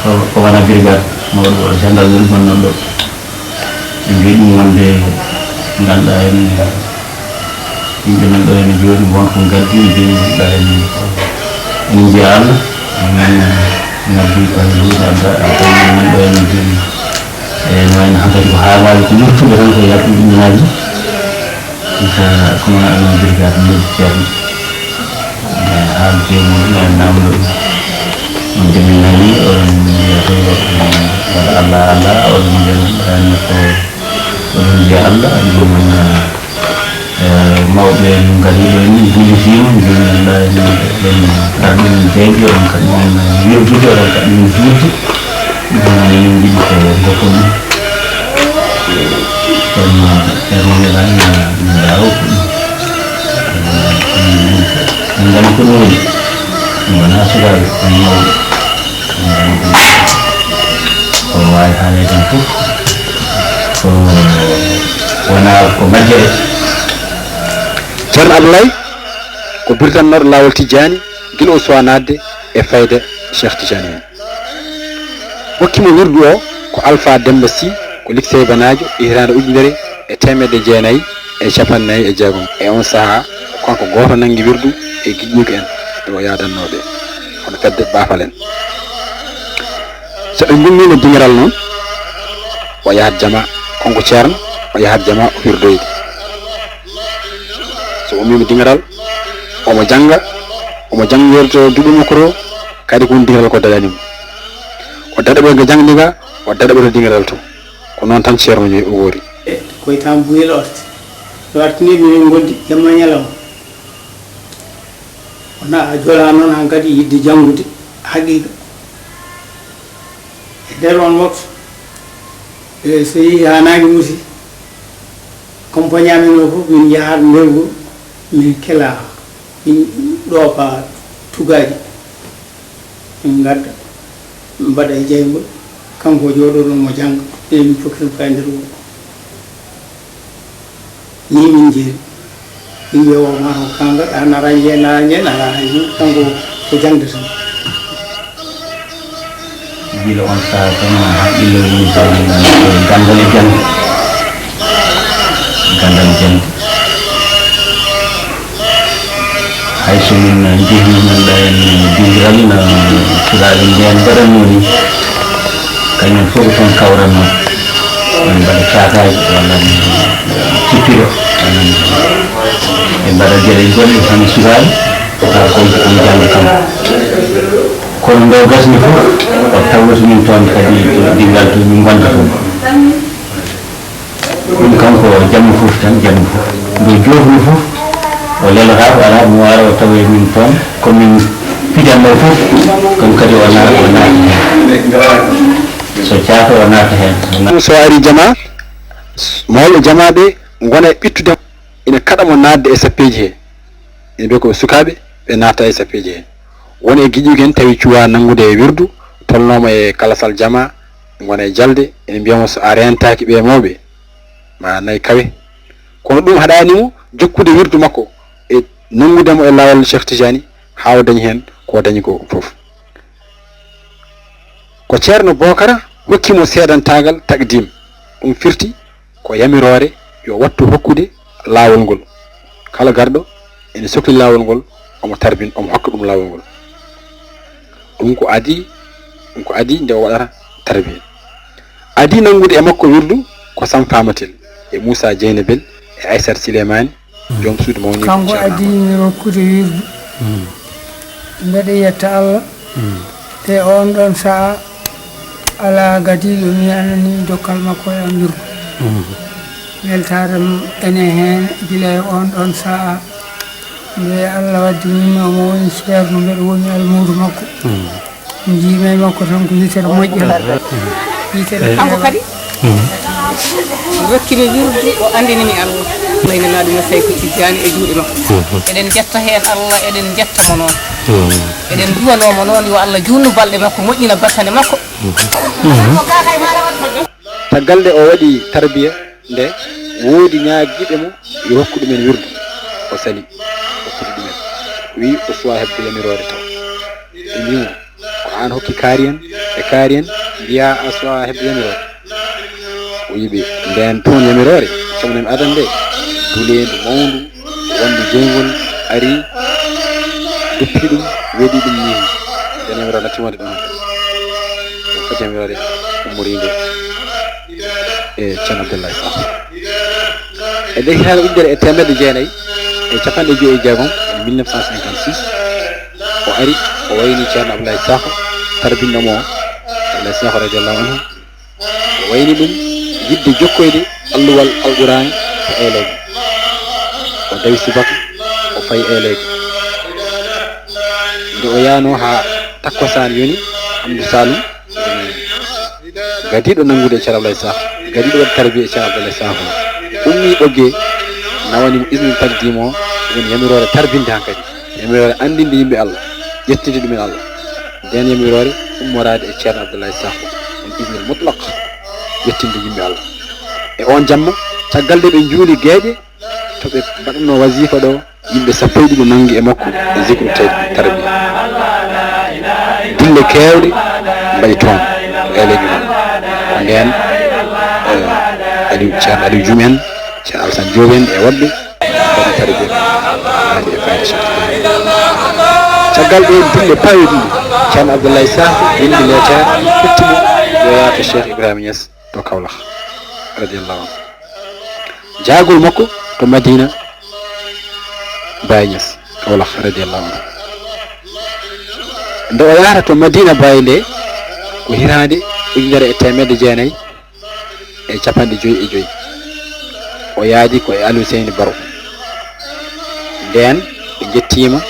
to, ko wona brigade mawɗo gendarmerie gonnoon ɗo. Ɓe mbiyi ɗum wonde ngannduɗaa en, yimɓe men ɗo ene jooɗi, won ko ngaddi, mbiyi ɗa en, en mbiya Allah, min ngaddi ko e luuɗe adda, yimɓe men ɗo ene jooɗi. E no wayno hankadi ko haalaaji ko yettude tan ko yaltude ɗumnaaji. Ka, kono aɗa brigade noddi ceerno. E, haalde mum, e, namndo ɗum. On de min nani, oɗon mbiya to, e, waɗa Allah, Allah, oɗon mbiya ɗum, e, ko, oɗon mbiya Allah, ɗum, e, mawɓe en ngari ɗo ni, jillitiima, jooni Allah en, en arɓe min jeyɓe, oɗon kaɗi min wirdude, oɗon kaɗi min juutde. Ɗum woni min njiɗi ko goppol ɗum. Kono ceerno Yero mi, mi, mi waawa ko ɗum. Min ngandi ko ɗum woni. Min ngonaa sukaaɓe, kono mawɓe. Min ngandi ko ɗum. Kono waawi haalde tan fof. Ko wonaa ko majjere. Ceerno Abdoulaye ko birtannooɗo laawol Tijjaani gila o suwaa naatde e fayda Cheikh Tijjaani en. Hokki mo wirdu o ko Alfa Demmba Sy, ko Likseybanaajo e hitaande ujunere e teemedde jeenayi e cappanɗe nayi e jeegom. E oon sahaa, ko kanko gooto nanngi wirdu e giƴƴuuko en, nde o yaadannoo ɓe, hono fedde Baafal en. So ɓe ngummiino diŋiral noon, o yahat jama, kanko ceerno, o yahat jama o wirdoyde. So ummiima diŋiral, omo jannga, omo janngoyto duɗe makko to, kadi ko woni diŋiral ko daɗani mo. O daɗa ɓe ko jaŋde ga, o daɗa ɓe to diŋiral to. Ko noon tan ceerno o woori. E, koye Tambuyel o arti. O artini min en ngondi jamma ñalawma. Wona a jola noon hankadi yidde janngude haqiiqa. E nder on waktu, e so yehi haa naange musi, compagnie amen o fof min njahat nder wuro, min kela, min ɗoofa tugaaji, min ngadda, min mbaɗa e jayngol, kanko o jooɗo ɗon mo jannga, enen min cokki ɗum ka e nder wuro. Ni min jeeri. Min wiya o ma ko kanko, a nara nje, nara nje, nara hay huunde, kanko ko jaŋde tan. Gila on sahaa tan, haqqille mum ko ganndal e jaŋde. Ganndal e jaŋde. Hay so min njehi, min ɗa en dingiral, no sukaaɓe njeyan mbaɗatnoo ni. Kañum fof ko toon kawranno, min mbaɗa caakaaji, walla min cippiro, walla min, min mbaɗa geɗe goɗɗe, hono sukaaɓe, haa ko, ko janngo kam. Kono nde o gasni fof, o tawata min toon kadi dingal to min ngonta toon. Ɗum kam ko jamma fof tan, jamma fof. Nde joofni fof, o lelotaako, alaa mo wara o tawa e min toon. Ko min pijanno fof, kam kadi o naata, o naata heen. So caaka o naata heen. So na- So ari jama, mawɓe jama ɓe ngona e ɓittude, ina kaɗa mo naatde e sappeeji he. Ina mbiya ko ɓe sukaaɓe, ɓe naata e sappeeji he. Won e giƴugen tawi cuwa nanngude e wirdu, tolnooma e kalasal jama, ngona e jalde, ina mbiyamo so a reentaaki ɓe mawɓe, ma nay kawe. Kono ɗum haɗaani mo jokkude wirdu makko e nanngude mo e laawol Cheikh Tijani haa o dañi heen ko o dañi ko fof. Ko Ceerno Bookara hokki mo seedantaagal taqdim. Ɗum firti ko yamiroore yo wattu hokkude laawol ngol. Kala garɗo ene sokli laawol ngol, omo tarbin, omo hokka ɗum laawol ngol. Ɗum ko adii, ɗum ko adii nde o waɗata tarbiya. Adii nanngude e makko wirdu ko Sam Famatel e Moussa Jeynabel e Aissata Souleymane, joom suudu mawni Kanko Ceerno adii mi rokkude wirdu. Mbeɗa yetta Allah. E oon ɗoon sa'a, alaa gadiiɗo mi anani dokkal makko e am wirdu. Weltaare am ene heen gila e oon ɗoon sa'a. Nde Allah waddinimi omo woni ceerno, mbeɗa woni almuudo makko. Njiimi e makko tan ko yitere moƴƴere. Yitere Kanko kadi rokkimi wirdu, o anndinimi Allah. Layna laaɗum yo tawi ko Tijjaani e juuɗe makko. Eɗen njetta heen Allah, eɗen njetta mo noon. Eɗen nduwanoo mo noon yo Allah juutnu balɗe makko, moƴƴina battane makko. Caggal nde o waɗi tarbiya nde, woodi ñaagiiɓe mo yo hokku ɗumen wirdu. O sali hokkude ɗumen. Wiyi o suwaa heɓde yamiroore taw. Ɓe mbii mo, ko aan hokki kaari en e kaari en, mbiyaa a suwaa heɓde yamiroore. O wiyi ɓe, ndeen toon yamiroore, camnami adan nde, duleendu mawndu, wonndu jeyngol, ari, duppi ɗum, weɗi ɗum nii. Ndeen yamiroore natti wonde ɗoon hankadi. Ɗum foti yamiroore ummoriinde e Ceerno Abdoulaye Sakho. E nder hitaande ujunere e teemedde jeenayi e capanɗe joyi e jeegom, en mille neuf cent cinquante-six, o ari, o wayni Ceerno Abdoulaye Sakho, tarbinɗo mo o, Abdoulaye Sakho radiyallahu anhu. O wayni ɗum yiɗde jokkoyde alluwal Alquraan e Eeleeɓe. O dawi subaka, o fayi Eeleeɓe. Nde o yahnoo haa takkusaan yoni, Hamdu Saalum, gadiiɗo nanngude e Ceerno Abdoulaye Sakho, gadiiɗo waɗde tarbiya e Ceerno Abdoulaye Sakho, ummii Ɓoggee, nawani mo isnu taqdim o, woni yamiroore tarbinde hankadi, yamiroore anndinde yimɓe Allah, ƴettinde ɗumen Allah. Ndeen yamiroore ummoraade e Ceerno Abdoulaye Sakho, on isnul mutlaq, ƴettinde yimɓe Allah. E oon jamma, caggal nde ɓe njuuli geeƴe, to ɓe mbaɗatnoo wasifa ɗo, yimɓe sappo e ɗiɗo nanngi e makko e zikru tay-, tarbiya. Dille keewɗe mbaɗi toon e leñol. Ko ndeen, eh, Aliou, Ceerno Aliou Dioum en, Ceerno Alassane Diop en e woɗɓe mbaɗi tarbiya. Naati e fayda Cheikh Tidiane. Caggal ɗeen dille pawe ɗiɗi, Ceerno Abdoulaye Sakho winndi leetar, ƴetti mo, yo yaah to Cheikh Ibrahima Niass to Kaolack, radiyallahu anhu. Jaagol makko to Madina Baye Niass, Kaolack, radiyallahu anhu. Nde o yahata to Madina Baye nde, ko hitaande ujunere e teemedde jeenayi e capanɗe joyi e joyi. O yaadi ko e Aliou Seyni Baro. Ndeen ɓe njettiima,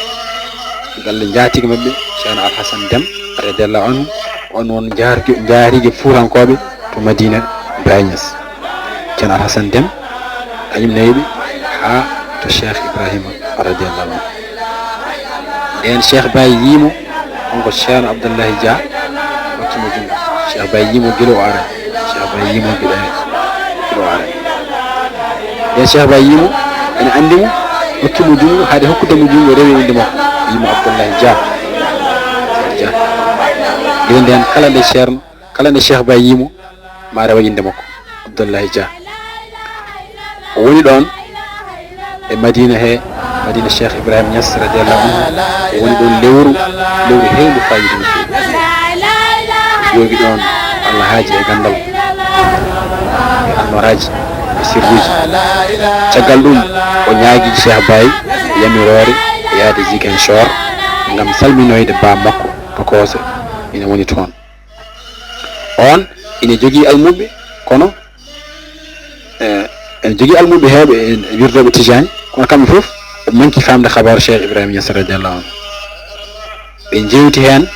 galle njaatige maɓɓe, Ceerno Alhasan Dem, radiyallahu anhu, on won njaarge-, njaarige Fuutankooɓe to Madina Baye Niass. Ceerno Alhasan Dem, kañum nawi ɓe haa to Cheikh Ibrahima, radiyallahu anhu. Ndeen Cheikh Baye yii mo, kanko Ceerno Abdoulaye Dia, hokki mo junngo. Cheikh Baye yii mo gila o ara. Cheikh Baye yii mo gila, gila o ara. Ndeen Cheikh Baye yii mo, ene anndi mo, hokki mo junngo, haade hokkude mo junngo, rewi innde makko. Yii mo Abdoulaye Dia. Dia. Gila ndeen kala nde Ceerno, kala nde Cheikh Baye yii mo, ma rewa innde makko, Abdoulaye Dia. O woni ɗoon e Madina he, Madina Cheikh Ibrahima Niass, radiyallahu anhu. O woni ɗoon lewru, lewru heewndu faayiida no feewi. Jooɗi ɗoon Alhaaji e ganndal, e annooraaji, e sirruuji. Caggal ɗum, o ñaagii Cheikh Baye yamiroore yahde Ziguinchor ngam salminoyde baa makko tokooso ina woni toon. Oon ina jogii almuɓɓe, kono, eh, ina jogii almuɓɓe heewɓe e, e wirdooɓe Tijaani, kono kamɓe fof ɓe manki faamde kabaaru Cheikh Ibrahima Niass radiyallahu anhu. Ɓe njeewti heen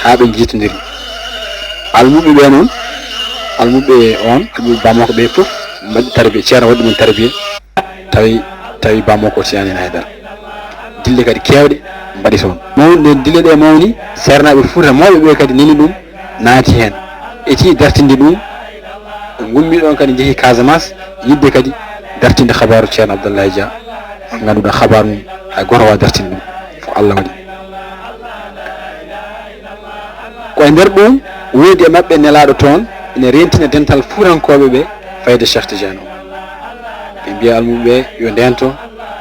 haa ɓe njiitondiri. Almuɓɓe ɓe noon, almuɓɓe oon, almuɓɓe baa makko ɓe fof mbaɗi tarbiya, Ceerno waɗi ɗumen tarbiya, tawi, tawi baa makko o Tijaani Haydara. Dille kadi keewɗe mbaɗi toon. Mawn-, nde dille ɗe mawni, seernaaɓe Fuuta mawɓe ɓe kadi nani ɗum, naati heen. Eti dartinde ɗum, ɓe ngummi ɗoon kadi njehi Casamance, yiɗde kadi dartinde kabaaru Ceerno Abdoulaye Dia, ngannduɗaa kabaaru mum hay gooto waawaa dartinde ɗum, ko Allah waɗi. Ko e nder ɗum woodi e maɓɓe nelaaɗo toon ina reentina dental fuutankooɓe ɓe fayde Cheikh Tidiane o. Ɓe mbiya almuɓe ɓe yo ndeento,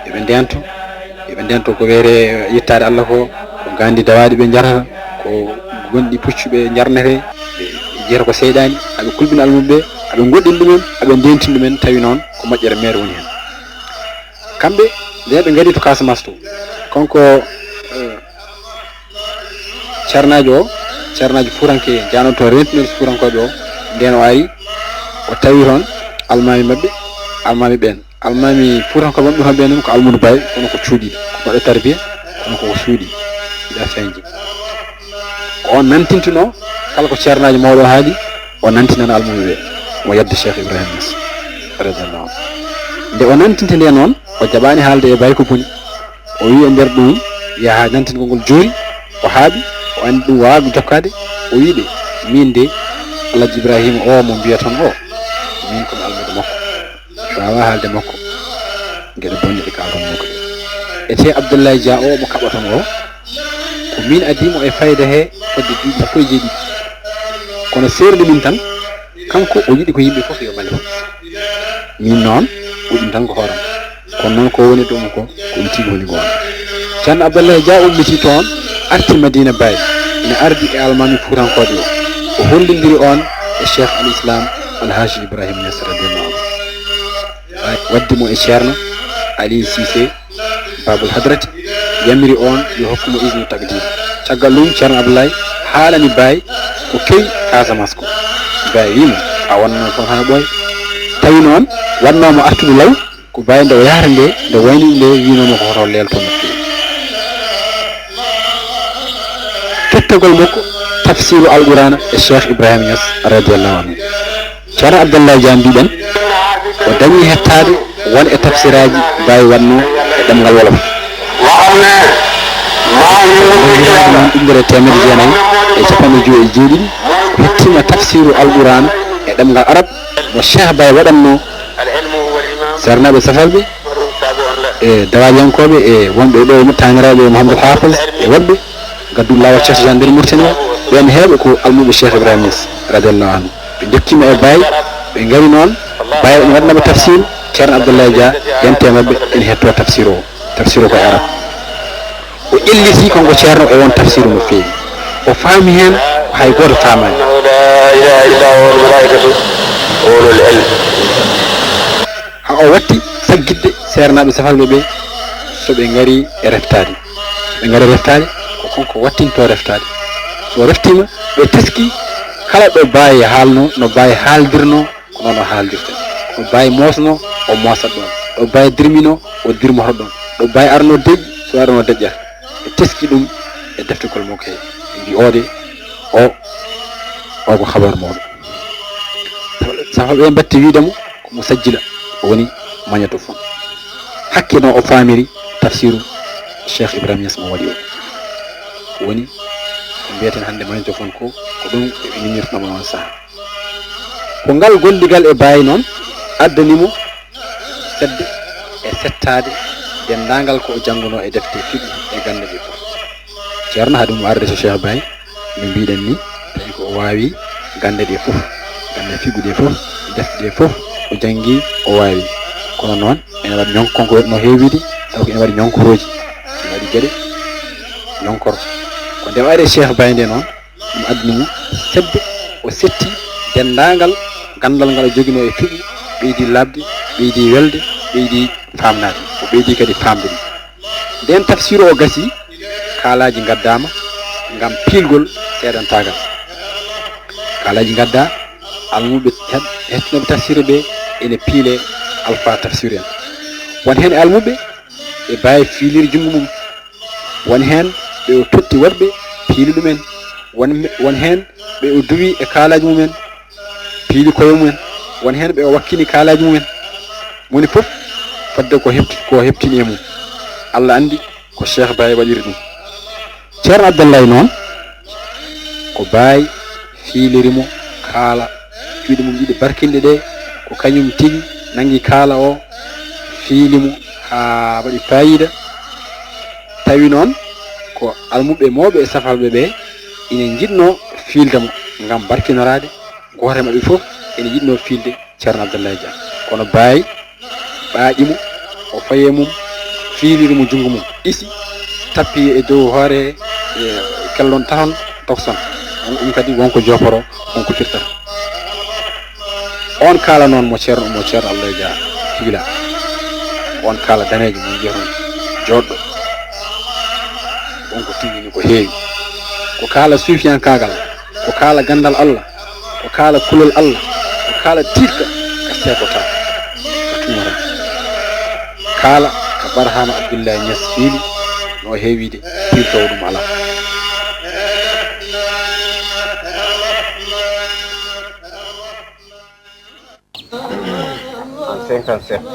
yo ɓe ndeento, yo ɓe ndeento ko wiyetee yettaade Allah ko, ko gandi dawaaɗi ɓe njarata, ko gonɗi puccu ɓe njarnetee, ɓe njiyata ko seyɗaani, aɓe kulɓina almuɓe ɓe, aɓe ngoɗɗina ɗumen, aɓe ndeentina ɗumen, tawi noon ko moƴƴere meere woni heen. Kamɓe, nde ɓe ngari to Casamance to, kanko, eh, ceernaajo o, ceernaajo fuuranke jaanooɗo to reentinooɗo fuurankooɓe o, ndeen o ari, o tawi toon almaami maɓɓe, almaami ɓeen. Almaami fuurankooɓe maɓɓe toon ɓeen noon ko Almuudu Baay, kono ko cuuɗiiɗo, ko baɗɗo tarbiya, kono ko suuɗi, yiɗa feeñde. Ko oon nantintunoo kala ko ceernaajo mawɗo o haali, o nantinana almuɓe ɓe, o yadda Cheikh Ibrahima Niass, radiyallahu anhu. Nde o nantinta nde noon, o jaɓaani haalde e Baay ko boni. O wiyi e nder ɗum, yaha nantin konngol jooni, o haaɓi, o anndi ɗum waawaa jokkaade, o wiyi ɓe, miin de, Alhaji Ibrahima o mo mbiyaton o, miin ko mi almuudo makko. Mi waawaa haalde makko geɗe bonɗe ɗe kaalton makko ɗe. Etee Abdoulaye Dia o mo kaɓaton o, ko miin adii mo e fayda he fodde duuɓi sappo e jeeɗiɗi. Kono seerndi min tan, kanko o yiɗi ko yimɓe fof yo ɓale. Miin noon, o ɗum tan ko hooram. Kono noon ko woni ɗum ko, ko ɗum tigi woni goonga. Ceerno Abdoulaye Dia ummiti toon, arti Madina Baye, ina ardi e almaami fuutankooɓe o. O hollindiri oon e Cheikh Al Islam Alhaji Ibrahima Niass radiyallahu anhu. Waddi mo e Ceerno Ali Cissé, Babul Hadrati, yamiri oon yo hokku mo isnu takdim. Caggal ɗum, Ceerno Abdoulaye haalani Baye ko kewi Casamance ko. Baye wiyi mo, a wonnoo toon hano ɓooy. Tawi noon, waɗnoo mo artude law, ko Baye nde o yahata nde, nde wayni nde, wiynoo mo ko hoto leelto mo feewi. Kettagol makko tafsiru Alqur'aana e Cheikh Ibrahima Niass, radiyallahu anhu. Ceerno Abdallah Dia mbiɗen, o dañi hettaade won e tafsiraaji Baye waɗnoo e ɗemngal Wolof. Hitaande noon, ɗumɗere teemedde jeenayi e capanɗe joyi e jeeɗiɗi, o hettiima tafsiru Alqur'aana e ɗemngal Arab mo Cheikh Baye waɗannoo seernaaɓe Safalɓe e dawaaɗiyankooɓe e wonɓe ɗo e taaniraaɓe Mouhamadou Hafiz e woɗɓe. Gadduɗo laawol Cheikh Tidiane nder Mauritanie o, ɓeen heewɓe ko almuɓe Cheikh Ibrahima Niass, radiyallahu anhu. Ɓe njokkiima e Baye, ɓe ngari noon, Baye ene waɗna ɓe tafsir, Ceerno Abdoulaye Dia, yante e maɓɓe, ene hettoo tafsir o. Tafsir o ko e Arab. O ƴelliti kanko Ceerno e oon tafsir no feewi. O faami heen ko hay gooto faamaani. Haa o watti saggitde seernaaɓe Safalɓe ɓe, so ɓe ngarii e reftaade. Ɓe ngara reftaade, ko kanko wattintoo reftaade. So reftiima, ɓe teskii kala ɗo Baye haalnoo, no Baye haaldirnoo, ko noon o haaldirta. Ɗo Baye moosnoo, o moosat ɗoon. Ɗo Baye dirminoo, o dirmoto ɗoon. Ɗo Baye arnoo deƴƴi, so arnoo deƴƴata. Ɓe teskii ɗum e deftegol makko he. Ɓe mbii, "Oo de, o, o ko habar mawɗo." Safalɓe ɓe mbatti wiyde mo, ko mo sajjila, o woni magnétophone. Hakke no o faamiri tafsiru Cheikh Ibrahima Niass mo waɗi o. Ko woni ko mbiyeten hannde magnétophone ko, ko ɗum ɓe ñinnirtnoo mo oon sahaa. Ko ngal gondigal e Baye noon addani mo sedde e settaade denndaangal ko o janngunoo e defte fiqh e gannde ɗe fof. Ceerno, haade mum arde to Cheikh Baye, no mbiɗen ni, tawi ko o waawi gannde ɗe fof, gannde fiqh ɗe fof, defte ɗe fof, o janngi, o waawi. Kono noon, ene waɗi ñonko, kanko no heewiri, taw ko ene waɗi ñonkorooji, ene waɗi geɗe ñonkoro. Ko nde o ari e Cheikh Baye nde noon, ɗum addani mo sedde, o setti denndaangal ganndal ngal o joginoo e fiɓu, ɓeydi laaɓde, ɓeydi welde, ɓeydi faamnaade, o ɓeydi kadi faamde ɗum. Ndeen tafsiru o gasi, kaalaaji ngaddaama ngam piilgol seedantaagal. Kaalaaji ngaddaa, almuɓe het-, hettinooɓe tafsiru ɓe ene piile Alfa Tafsiru en. Won heen e almuɓe ɓe baawi fiiliri junngo mum. Won heen ɓe o totti waɗɓe piili ɗumen. Won, won heen ɓe o duwi e kaalaaji mumen, piili koye mumen. Won heen ɓe o wakkini kaalaaji mumen. Moni fof fodde ko heɓti, ko heɓtini e mum. Allah anndi ko Cheikh Baye waɗiri ɗum. Ceerno Abdallahi noon, ko Baye fiiliri mo kaala, juuɗe mum ɗiɗi barkinɗe ɗe, ko kañum tigi nanngi kaala o, fiili mo haa waɗi faayiida. Tawi noon ko almuɓɓe mawɓe e safalɓe ɓe ina njiɗnoo fiilde mo ngam barkinoraade, gooto e maɓɓe fof ene yiɗnoo fiilde Ceerno Abdallahi Dia. Kono Baye ɓaaƴi mo, o fayi e mum, fiiliri mo junngo mum, ɗisi, tappi e dow hoore he, e kellon taton, tokson. Ɗum kadi won ko jooporo, won ko firtata. On kaala noon mo Ceerno, mo Ceerno Abdoulaye Dia fiila. On kaala daneejo mo njiyata jooɗɗo. Won ko tiiɗini ko heewi. Ko kaala suufiyankaagal, ko kaala ganndal Allah, ko kaala kulol Allah, ko kaala tiiɗka ka seekotaa, ka tuumataa. Kaala ka Barhama Abdullahi Niass fiili no heewiide, piiltoowo ɗum alaa. En cinquante-sept,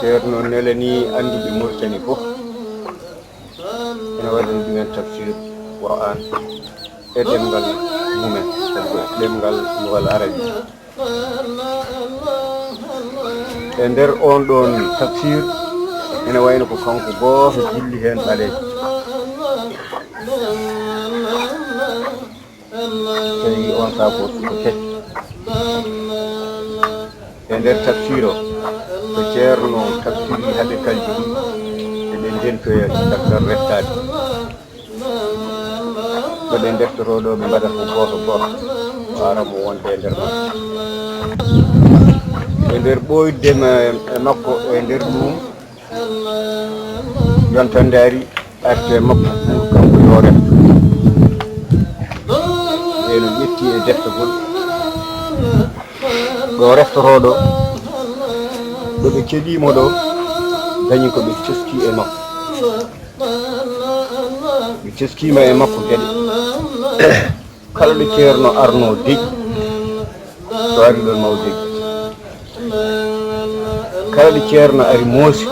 Ceerno nelani annduɓe Mauritanie fof, ene waɗani ɗumen tafsir Qur'an e ɗemngal mumen, sabu ko ɗemngal lugal arabi. E nder on ɗon tafsir, ene wayno ko kanko gooto jilli heen ɓaleejo. Tawi on sahaa ko, ko kecco. E nder tafsir o, ko Ceerno tafsiri hade kalji ɗi, eɗen ndentoya caggal rettaade. Ko ɓe ndeftotoo ɗo, ɓe mbaɗata ko gooto gooto, o ara mo wonde e nder makko. E nder ɓooyde ma-, e makko, e nder ɗum, yonta ndaari arti e makko pour kanko yo refto. Ɓeen o ƴetti e deftagol ɗo reftotoo ɗo, ɗo ɓe keɗii mo ɗo, dañi ko ɓe ceski e makko. Ɓe ceskiima e makko geɗe. Kala ɗo Ceerno arnoo deƴƴi, so ari ɗon maw deƴƴi. Kala ɗo Ceerno ari moosi,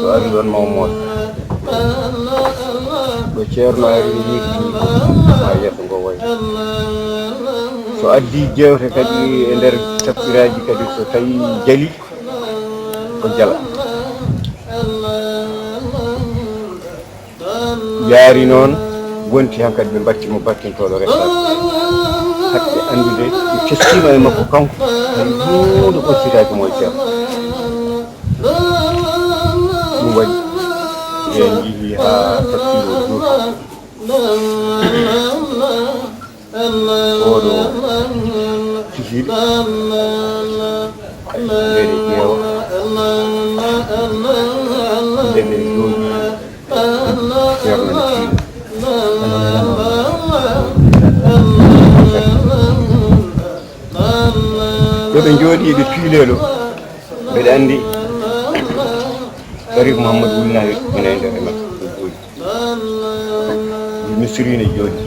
so ari ɗon maw moosi. Ɗo Ceerno ari ni, ma yeeso ngo wayi. So addi jeewte kadi e nder tafsiraaji kadi, so tawi jali, ko jala. Yaari noon, wonti hankadi ɓe mbatti mo battintooɗo restaade. Hakke anndude, ɓe teskiima e makko kanko, hay huunde ɓoccitaaki mo e Ceerno. Ɗum waɗi, ɓe njii haa tafsir o juuti. Oɗo kikiiɗe, ɓeɗe ƴeewa, nden ɓe jooɗi, Ceerno ne fiila. Ɗo ɓe jooɗi, ɓe piileɗo, mbeɗa anndi Sharif Mouhamadou Wulnaaɓe ene e nder e maɓɓe, ɓe jooɗi. Misri ne jooɗi.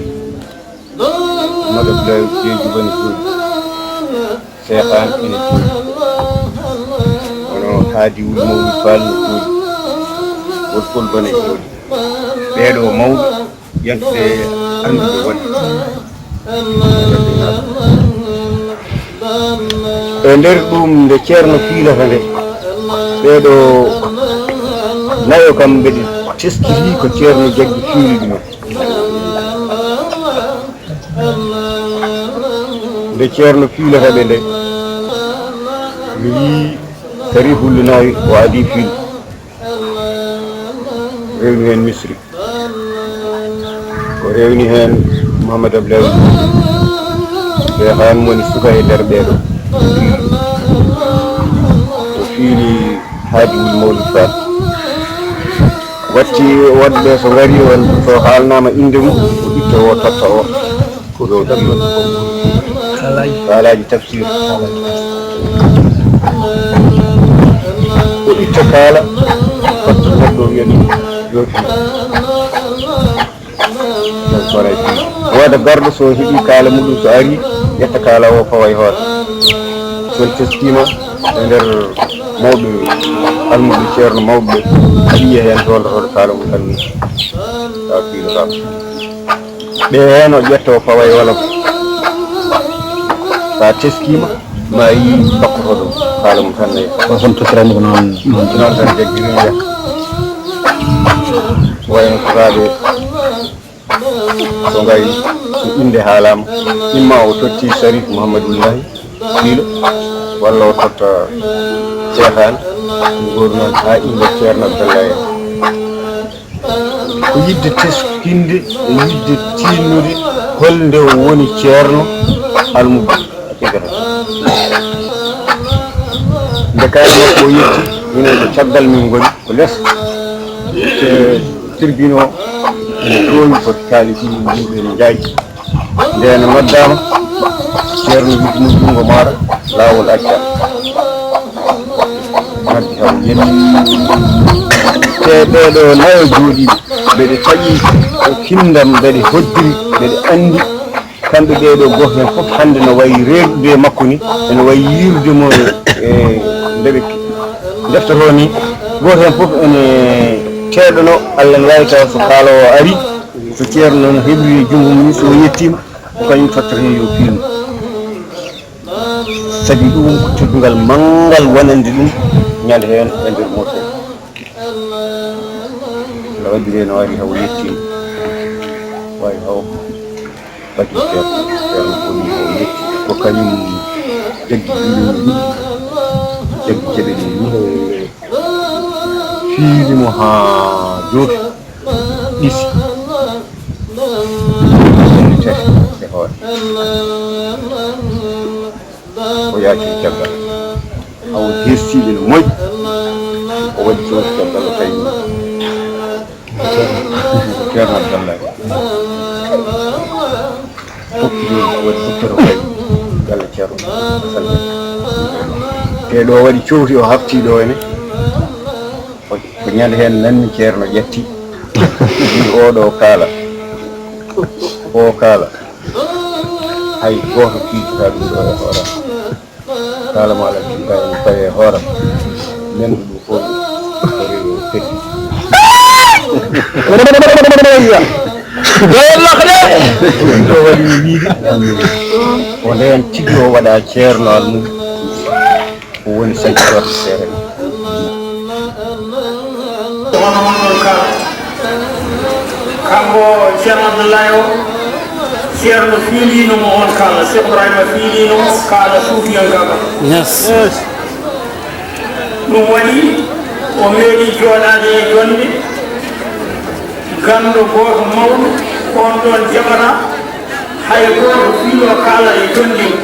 Mado Abdoulaye Dieng Diouf ne jooɗi. Seekan ene jooɗi. Kono Haadi Wul Mawlid Fall ne jooɗi. Wol Fulɓe ne jooɗi. Ɓeeɗo mawɓe, yonɓe annduɓe wonde. E nder ɗum, nde Ceerno fiilata nde, ɓeeɗo nayo kam mbeɗe teskiti ko Ceerno jaggi fiili ɗumen. Nde Ceerno fiilata ɓe nde, mi yii Sharif Wul Naawi o adii fiil, rewni heen Misri. O rewni heen Mouhamadou Abdoulaye Wade. Ɓe han woni suka e nder ɓeeɗo. O fiiri Haadi Wul Mawlud Faal. Watti woɗɓe so ngari on, so haalnaama innde mum, o itta o totta o. Ko ɗo ɗum. Kaalaaji. Kaalaaji tafsir. O itta kaala, totta neɗɗo wiya ɗum yoofi. Wooda garɗo so heɓi kaala muɗum so ari, ƴetta kaala o fawa e hoore. So en teskiima e nder mawɓe almuɓe ceerno mawɓe ɓe, a yiya heen doolotooɗo kaala mum tan ni. Tawa piilotaako. Ɓe heen o ƴetta o fawa e wolof. So a teskiima, ma a yii bakkotooɗo kaala mum tan ne. Ko hono tottirani ko noon, noon tan. Noon tan jaggiri wiya. Wayno sukaaɓe so ngarii, so innde haalaama, imma o totti Sharif Mouhamadullahi Piilo, walla o totta Seehaani, ɗum ɗoon noon haa innde Ceerno Abdallahi en. Ko yiɗde teskinde e yiɗde tiinnude holnde o woni ceerno almuɓɓe. Nde kaari makko o yetti, minen ko caggal min ngoni, ko les. Te tribune o ene toowi, ko kaalisi yimɓe ene njaaji. Nde ene noddaama, ceerno wi ɗum junngo maaɗa, laawol acca. Noddi haw yetti. Te ɓeeɗo nayo jooɗiiɓe, mbeɗe taƴi ko kinndam, mbeɗe hoddiri, mbeɗe anndi. Kamɓe ɓeeɗo gooto heen fof hannde no wayi reedude e makko ni, ene wayi yiirude mo e nde ɓe ndeftotoo ni. Gooto heen fof ene teeɗono, Allah ne waawi tawa so kaaloowo ari, so ceerno noon heɓri e junngo mum ni, so o yettiima, ko kañum tottata heen yo piilnu. Sabi ɗum ko teddungal manngal wonande ɗum ñande heen e nder Mauritanie. No waɗiri no ari haw yettiima, wayi haw. Bati ceerno, ceerno koni o yetti ko kañum jaggi juuɗe mum ɗiɗi, jaggi jaɓe ɗe ɗiɗi, fiili mo haa joofi, ɗisi. Tee e hoore. O yaacii caggal. Haw heestiiɓe no moƴƴi. O waɗi toon caggal o tawi Ceerno Abdallahi. Fokkiti o waɗi docteur o tawi Yalla Ceerno Salde. Te ɗo waɗi cowti o hafti ɗo ene. Ko, ko ñande heen nanmi Ceerno ƴetti. Wi oɗo kaala. O kaala. Hay gooto tiitata ɗum ɗo e hooram. Kala mo alal tinta en paye hooram. Nenɗo ɗum fof ko rewi o feti. Ɗo waɗi wiide. Ko ndeen tigi o waɗa ceerno almuɓɓe. Ko woni sañcorde seere nde. Hono honɗon kala? Kanko Ceerno Abdoulaye o, Ceerno fiiliino mo on kala, Cheikh Ibrahima fiiliino mo kala suufiyankaagal. Yes. Ɗum waɗi o meeɗi jooɗaade e jonnde ganndo gooto mawɗo, on ɗon jaɓata hay gooto fiiloo kala e jonnde mum.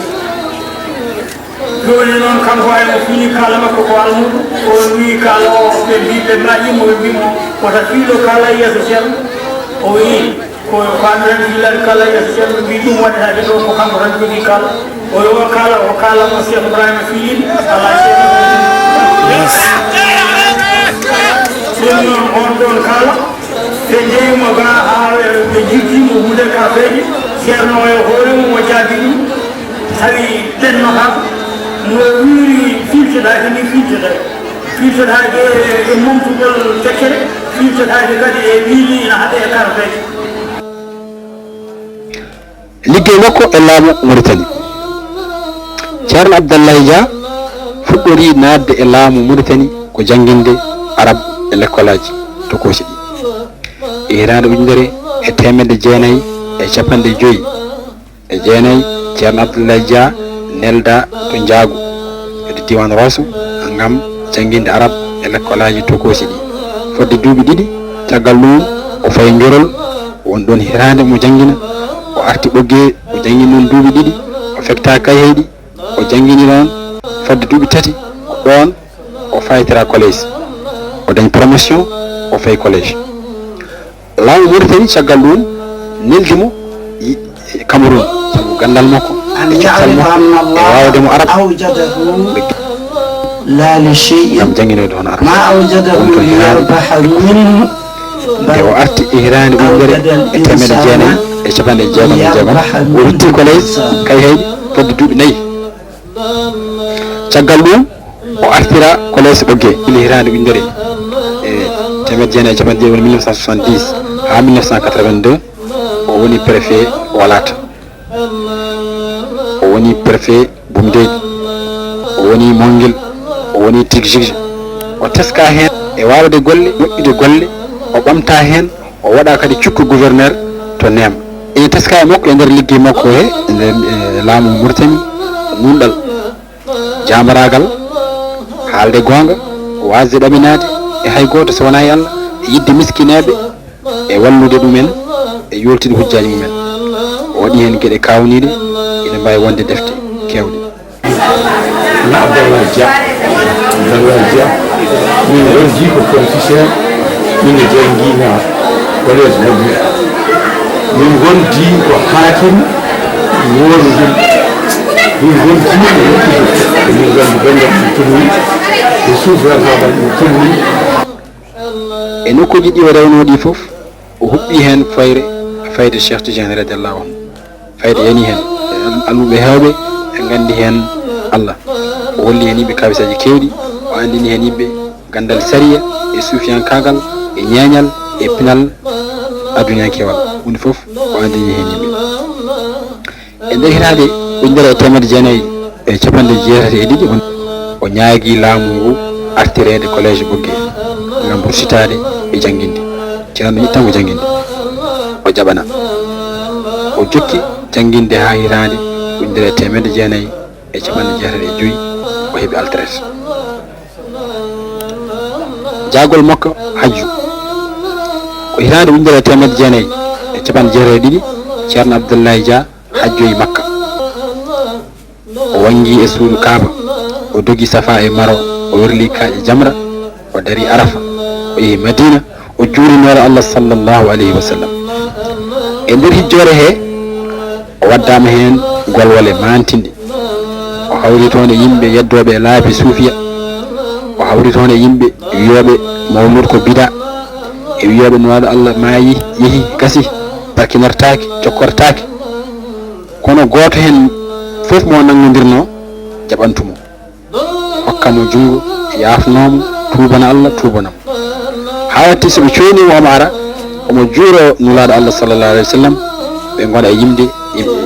Jooni noon, kanko hay o fini kala makko ko almuudo, o wi'i kala o, ɓe mbi, ɓe mbaɗi mo, ɓe mbi mo, wota fiilo kala yeeso ceerno. O wi'i, ko faamiran fiilade kala yeeso ceerno, ɓe mbi ɗum waɗataake ɗo, ko kanko tan jogii kala. O yo kala, o kala mo Cheikh Ibrahima fiilin, ala ceerno. Yes. Ɗum noon, on ɗon kala, ɓe njeyi mo ga haa ɓe jirti mo huunde kafeeje, ceerno o e hoore mum o jaabi ɗum. Tawi ɓenno kam no wiiri filtodaaki ni filtodaaki, filtodaaki e momtugol feccere, filtodaaki kadi e wiili ina haɗe e karfeeje. Liggey makko e laamu Mauritanie. Ceerno Abdallahi Dia fuɗɗorii naatde e laamu Mauritanie ko jannginde arab e lekkolaaji tokoosi ɗi. E hitaande ujunere e teemedde jeenayi e cappanɗe joyi e jeenayi, Ceerno Abdoulaye Dia neldaa to Njaago, hedde diiwaan Rooso, ngam jannginde arab e lekkolaaji tokoosi ɗi. Fodde duuɓi ɗiɗi, caggal ɗuum, o fayi Njorol, won ɗoon hitaande omo janngina. O arti Ɓoggee, o janngini ɗoon duuɓi ɗiɗi. O Fekta Kayhayɗi, o janngini ɗoon fodde duuɓi tati. Ko ɗoon o faytira collège, o dañi promotion, o fayi collège. Laamu Mauritanie caggal ɗum neldi mo Cameroun, sabu ganndal makko e coftal makko e waawde mo arab. Ngam jannginoyde hono arab. Woni toon hitaande. Nde o arti e hitaande ujunere e teemedde jeenayi e capanɗe jeegom e jeegom, o rutti collège Kayhayɗi fodde duuɓi nayi. Caggal ɗum, o artira collège Ɓoggee. Hitaande ujunere e teemedde jeenayi e capanɗe jeegom, mille neuf cent soixante-dix haa mille neuf cent quatre-vingt-deux, o woni préfet Walata. O woni préfet Boumdédji. O woni Mongil. O woni Tigjigje. O teska heen e waawde golle, moƴƴude golle. O ɓamta heen, o waɗa kadi cukko gouverneur to Neem. Ina teska e makko e nder liggey makko he, e nder, e laamu Mauritanie, nunɗal, jaambaraagal, haalde goonga, waasde ɗaminaade e hay gooto so wonaa e Allah, e yiɗde miskineeɓe, e wallude ɗumen, e yooltude hujjaaji mumen. O waɗi heen geɗe kaawniiɗe, ina mbaawi wonde defte keewɗe. Kono Abdallah Dia, Abdallah Dia, min ngondi ko professeur, min janngiino collège Madina. Min ngondi ko haakim wondude. Min ngondi ko wondude. Min nganndi ganndal ɗum tolni, e suufiyankaagal ɗum tolni. E nokkuuji ɗi o rewnoo ɗi fof, o huɓɓi heen fayre, fayde Cheikh Tidiane radiallahu anhu. Fayde yani heen. Almuɓe heewɓe ɓe nganndi heen Allah. O holli heen yimɓe kaawisaaji keewɗi, o anndini heen yimɓe ganndal sariya, e suufiyankaagal, e ñeeñal, e pinal adunyankewal. Huunde fof o anndini heen yimɓe. E nder hitaande ujunere e teemedde jeenayi e capanɗe jeetati e ɗiɗi, on, o ñaagii laamu ngu artireede collège Ɓoggee ngam ruttitaade e jannginde. Ceerno yiɗi tan ko jannginde. O jaɓana. O jokki jannginde haa hitaande ujunere e teemedde jeenayi e capanɗe jeetati e joy, o heɓi alteret. Jaagol makko hajju. Ko hitaande ujunere e teemedde jeenayi e capanɗe jeetati e ɗiɗi, Ceerno Abdullahi Dia hajjoyi Makka. O wanngi e suudu Kaaba, o dogi Safa e Marwa, o werli kaaƴe Jamra, o dari Arafa, o yehi Madina, o juuri Nulaaɗo Allah sallallahu alayhi wa sallam. E nder hijjoore he, o waddaama heen golwole maantinɗe. O hawri toon e yimɓe yeddooɓe e laabi suufiya. O hawri toon e yimɓe wiyooɓe mawlud ko bida, e wiyooɓe Nulaaɗo Allah maayi, yehi, gasi, barkinirtaake, jokkortaake. Kono gooto heen fof mo nanngondirnoo, jaɓantu mo, hokka mo junngo, yaafnoo mo, tuubana Allah, tuubana mo. Haa watti so ɓe cooyniima omo ara, omo juuroo Nulaaɗo Allah sallallahu alayhi wa sallam, ɓe ngona e yimde,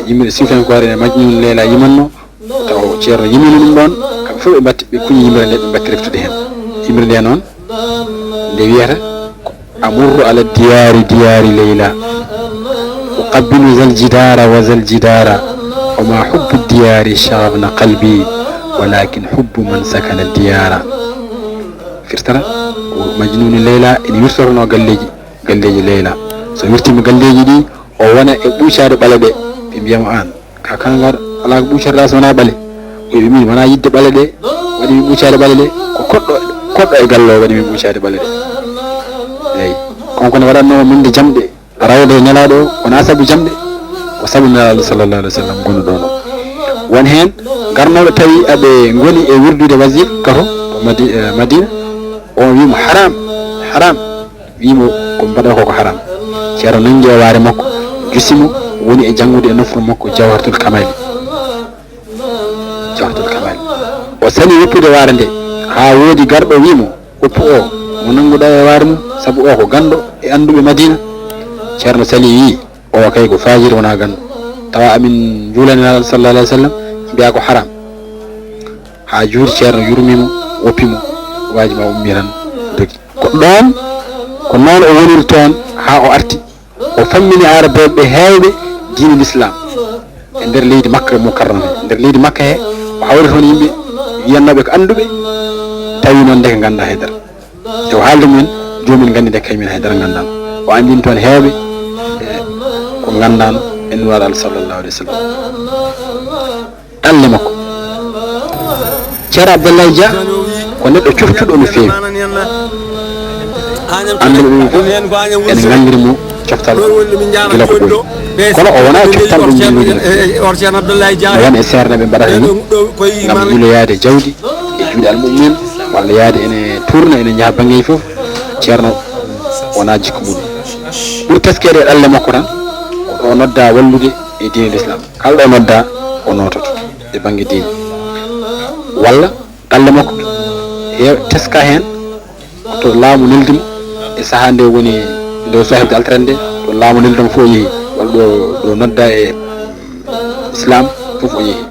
yimɓe suufiyankoore ene Majnuun Leyla yimanno, taw Ceerno yimini ɗum ɗoon, kamɓe fof ɓe mbatti, ɓe kuñi yimre nde, ɓe mbatti reftude heen. Yimre nde noon, nde wiyata ko: أمر على الديار ديار ليلى، أقبل ذا الجدار وذا الجدار، وما حب الديار شغفن قلبي، ولكن حب من سكن الديار. Firtata ko Majnuun Leyla ene wirtornoo galleeji, galleeji Leyla. So wirtiima galleeji ɗi, o wona e ɓuucaade ɓale ɗe, ɓe mbiya mo: "Aan, ka kangar alaa ko ɓuucorɗaa so wonaa ɓale." O wiya: "Min wonaa yiɗde ɓale ɗe waɗi mi ɓuucaade ɓale ɗe, ko koɗɗo, koɗɗo e galle o waɗi mi ɓuucaade ɓale ɗe." Eeyi, kanko ne waɗatnoo min nde jamɗe, rawde e Nelaaɗo o, wonaa sabu jamɗe, ko sabu Nelaaɗo sallallahu alayhi wa sallam gonɗo ɗoon o. Won heen garnooɓe tawi aɓe ngoni e wirdude wasifa kato to Madi-, eh, Madina, o wiyi mo: "Haram, haram." Wiyi mo ko mbaɗa ko, ko haram. Ceerno nanngi e waare makko, jusi mo, woni e janngude e nofru makko Jawharatul Kamali. Jawharatul Kamali. O sali woppude waare nde, haa woodi garɗo wiyi mo: "Woppu o, mo nannguɗaa e waare mum, sabu o ko ganndo e annduɓe Madina." Ceerno sali wiyi: "O kay ko faajiri, wonaa ganndo. Tawa amin njuulani Nelaaɗo sallallahu alayhi wa sallam, mbiya ko haram." Haa juuri, Ceerno yurmi mo, woppi mo, waaji ma ummi tan dogi. Ko ɗoon, ko noon o woniri toon haa o arti, o fammini Aarabeeɓe heewɓe diine Lislaam e nder leydi Makka Mukarrama he. Nder leydi Makka he, o hawri toon yimɓe wiyannooɓe ko annduɓe, tawi noon ndeke nganndaa hay dara. Nde o haalde mumen, joomum en nganndi ndeke kay min hay dara nganndaa. O anndini toon heewɓe, e, ko nganndaa e Nulaaɗo Allah sallallahu alayhi wa sallam. Ɗalle makko. Ceerno Abdoulaye Dia ko neɗɗo coftuɗo no feewi. Annduɓe mum fof ene nganndiri mo coftal gila ko ɓooyi. Kono o wonaa coftal ɗum njilluuji no feewi. No won e seernaaɓe mbaɗata ni ngam yiiloyaade jawdi e juuɗe almuɓɓen, walla yaade ene tuurna, ene njaha banngeeji fof. Ceerno wonaa jikku mum. Ɓuri teskeede e ɗalle makko tan, ko ɗo nodda wallude e diine Lislaam. Kala ɗo nodda, o noototo e bannge diine. Walla ɗalle makko heew-, teska heen to laamu neldi mo e sahaa nde woni nde o sahibde alternde, to laamu neldi mo fof o yehi, walla ɗo, ɗo nodda e Islaam fof o yehi.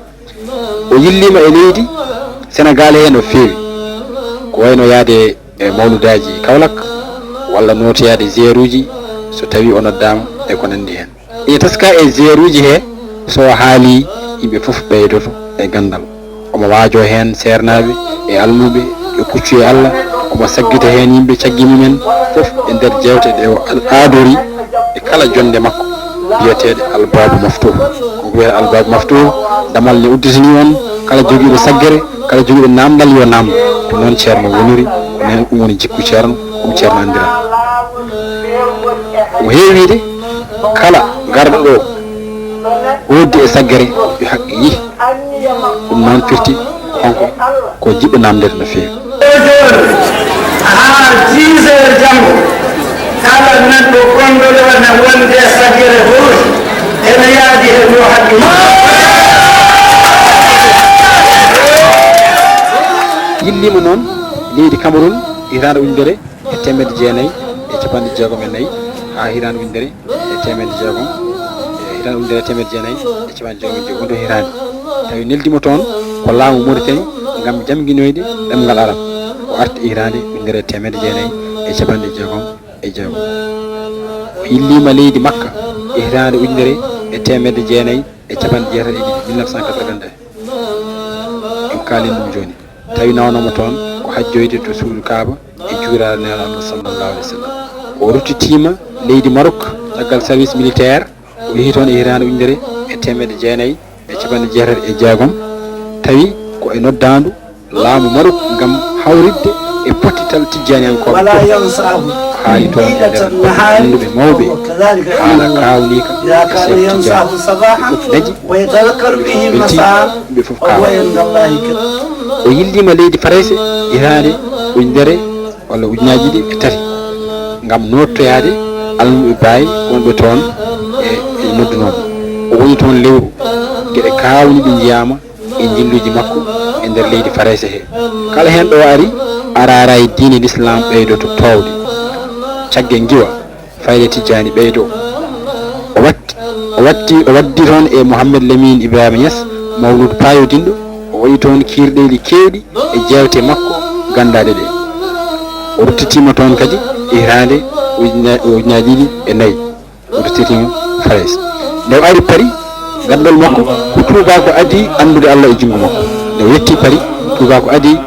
O yilliima e leydi Senegaal heen no feewi, ko wayno yahde e mawludaaji Kaolack, walla nootoyaade ziyaruuji so tawii o noddaama e ko nanndi heen. Ina teska e ziyaruuji he, so o haalii, yimɓe fof ɓeydoto e ganndal. Omo waajoo heen seernaaɓe e almuɓe yo kuccu e Alla, omo saggita heen yimɓe caggi mumen fof e nder jeewte ɗe o al-, aadori e kala jonnde makko biyeteeɗe Albaabu Maftuuh. Ko wiyata Albaabu Maftuuh, damal ne udditanii on, kala jogiiɗo saggere, kala jogiiɗo naamndal yo naamndo. Ko noon Ceerno woniri, ko noon ɗum woni jikku Ceerno, ɗum Ceerno anndiraa. O heewi wiide, kala garɗo ɗo, o hoddi e saggere, yo haqqe yih. Ɗum noon firti kanko ko jiɗɗo naamndeede no feewi. Haa dix heures janngo, kala neɗɗo gonɗo ɗo ne wonde e saggere gooto, ene yaadi heen yo haqqe yih. Yilliima noon leydi Cameroun, hitaande ujunere e teemedde jeenayi e capanɗe jeegom e nayi, haa hitaande ujunere e teemedde jeegom, e hitaande ujunere e teemedde jeenayi e capanɗe jeegom e jeegom, wonde hitaande. Tawi neldi mo toon ko laamu Mauritanie ngam jamnginoyde ɗemngal Arab. O arti hitaande ujunere e teemedde jeenayi e capanɗe jeegom e jeegom. O yilliima leydi Makka e hitaande ujunere e teemedde jeenayi e capanɗe jeetati e ɗiɗi, mille neuf cent quatre-vingt-deux. En kaalii ɗum jooni. Tawi nawnooma toon ko hajjoyde to suudu Kaaba e juuraade Nelaaɗo sallallahu alayhi wa sallam. O ruttitiima leydi Marok caggal service militaire. O yehi toon e hitaande ujunere e teemedde jeenayi e capanɗe jeetati e jeegom. Tawi ko e noddaandu laamu Marok ngam hawritde e pottital tijjaaniyankooɓe fof. Haali toon e nder annduɓe mawɓe, haala kaawniika e Seeku Tijjaani. Ɓe fof ndaji, ɓe fof mbeltii, yimɓe fof kaawa. O yilliima leydi Farayse hitaande ujunere walla ujunaaji ɗiɗi e tati ngam nootoyaade almuɓe Baay wonɓe toon e, e noddunooɓe. O woni toon lewru, geɗe kaawniiɗe njiyaama e njilluuji makko e nder leydi Farayse he. Kala heen ɗo ari, araaraay diine Lislaam ɓeydoto toowde. Cagge ngiwa, fayde Tijjaani ɓeydo. O watti, o watti, o waddi toon e Mohammed Lamine Ibrahima Niass mawluud paayodinɗo, o waɗi toon kiirɗeeli keewɗi e jeewte makko ganndaaɗe ɗe. O ruttitiima toon kadi e hitaande ujuna-, ujunaaji ɗiɗi e nayi, o ruttitiima Farayse. Nde o ari Paris, ganndal makko ko tuubaako adii anndude Alla e junngo makko. Nde o yettii Paris, tuubaako adii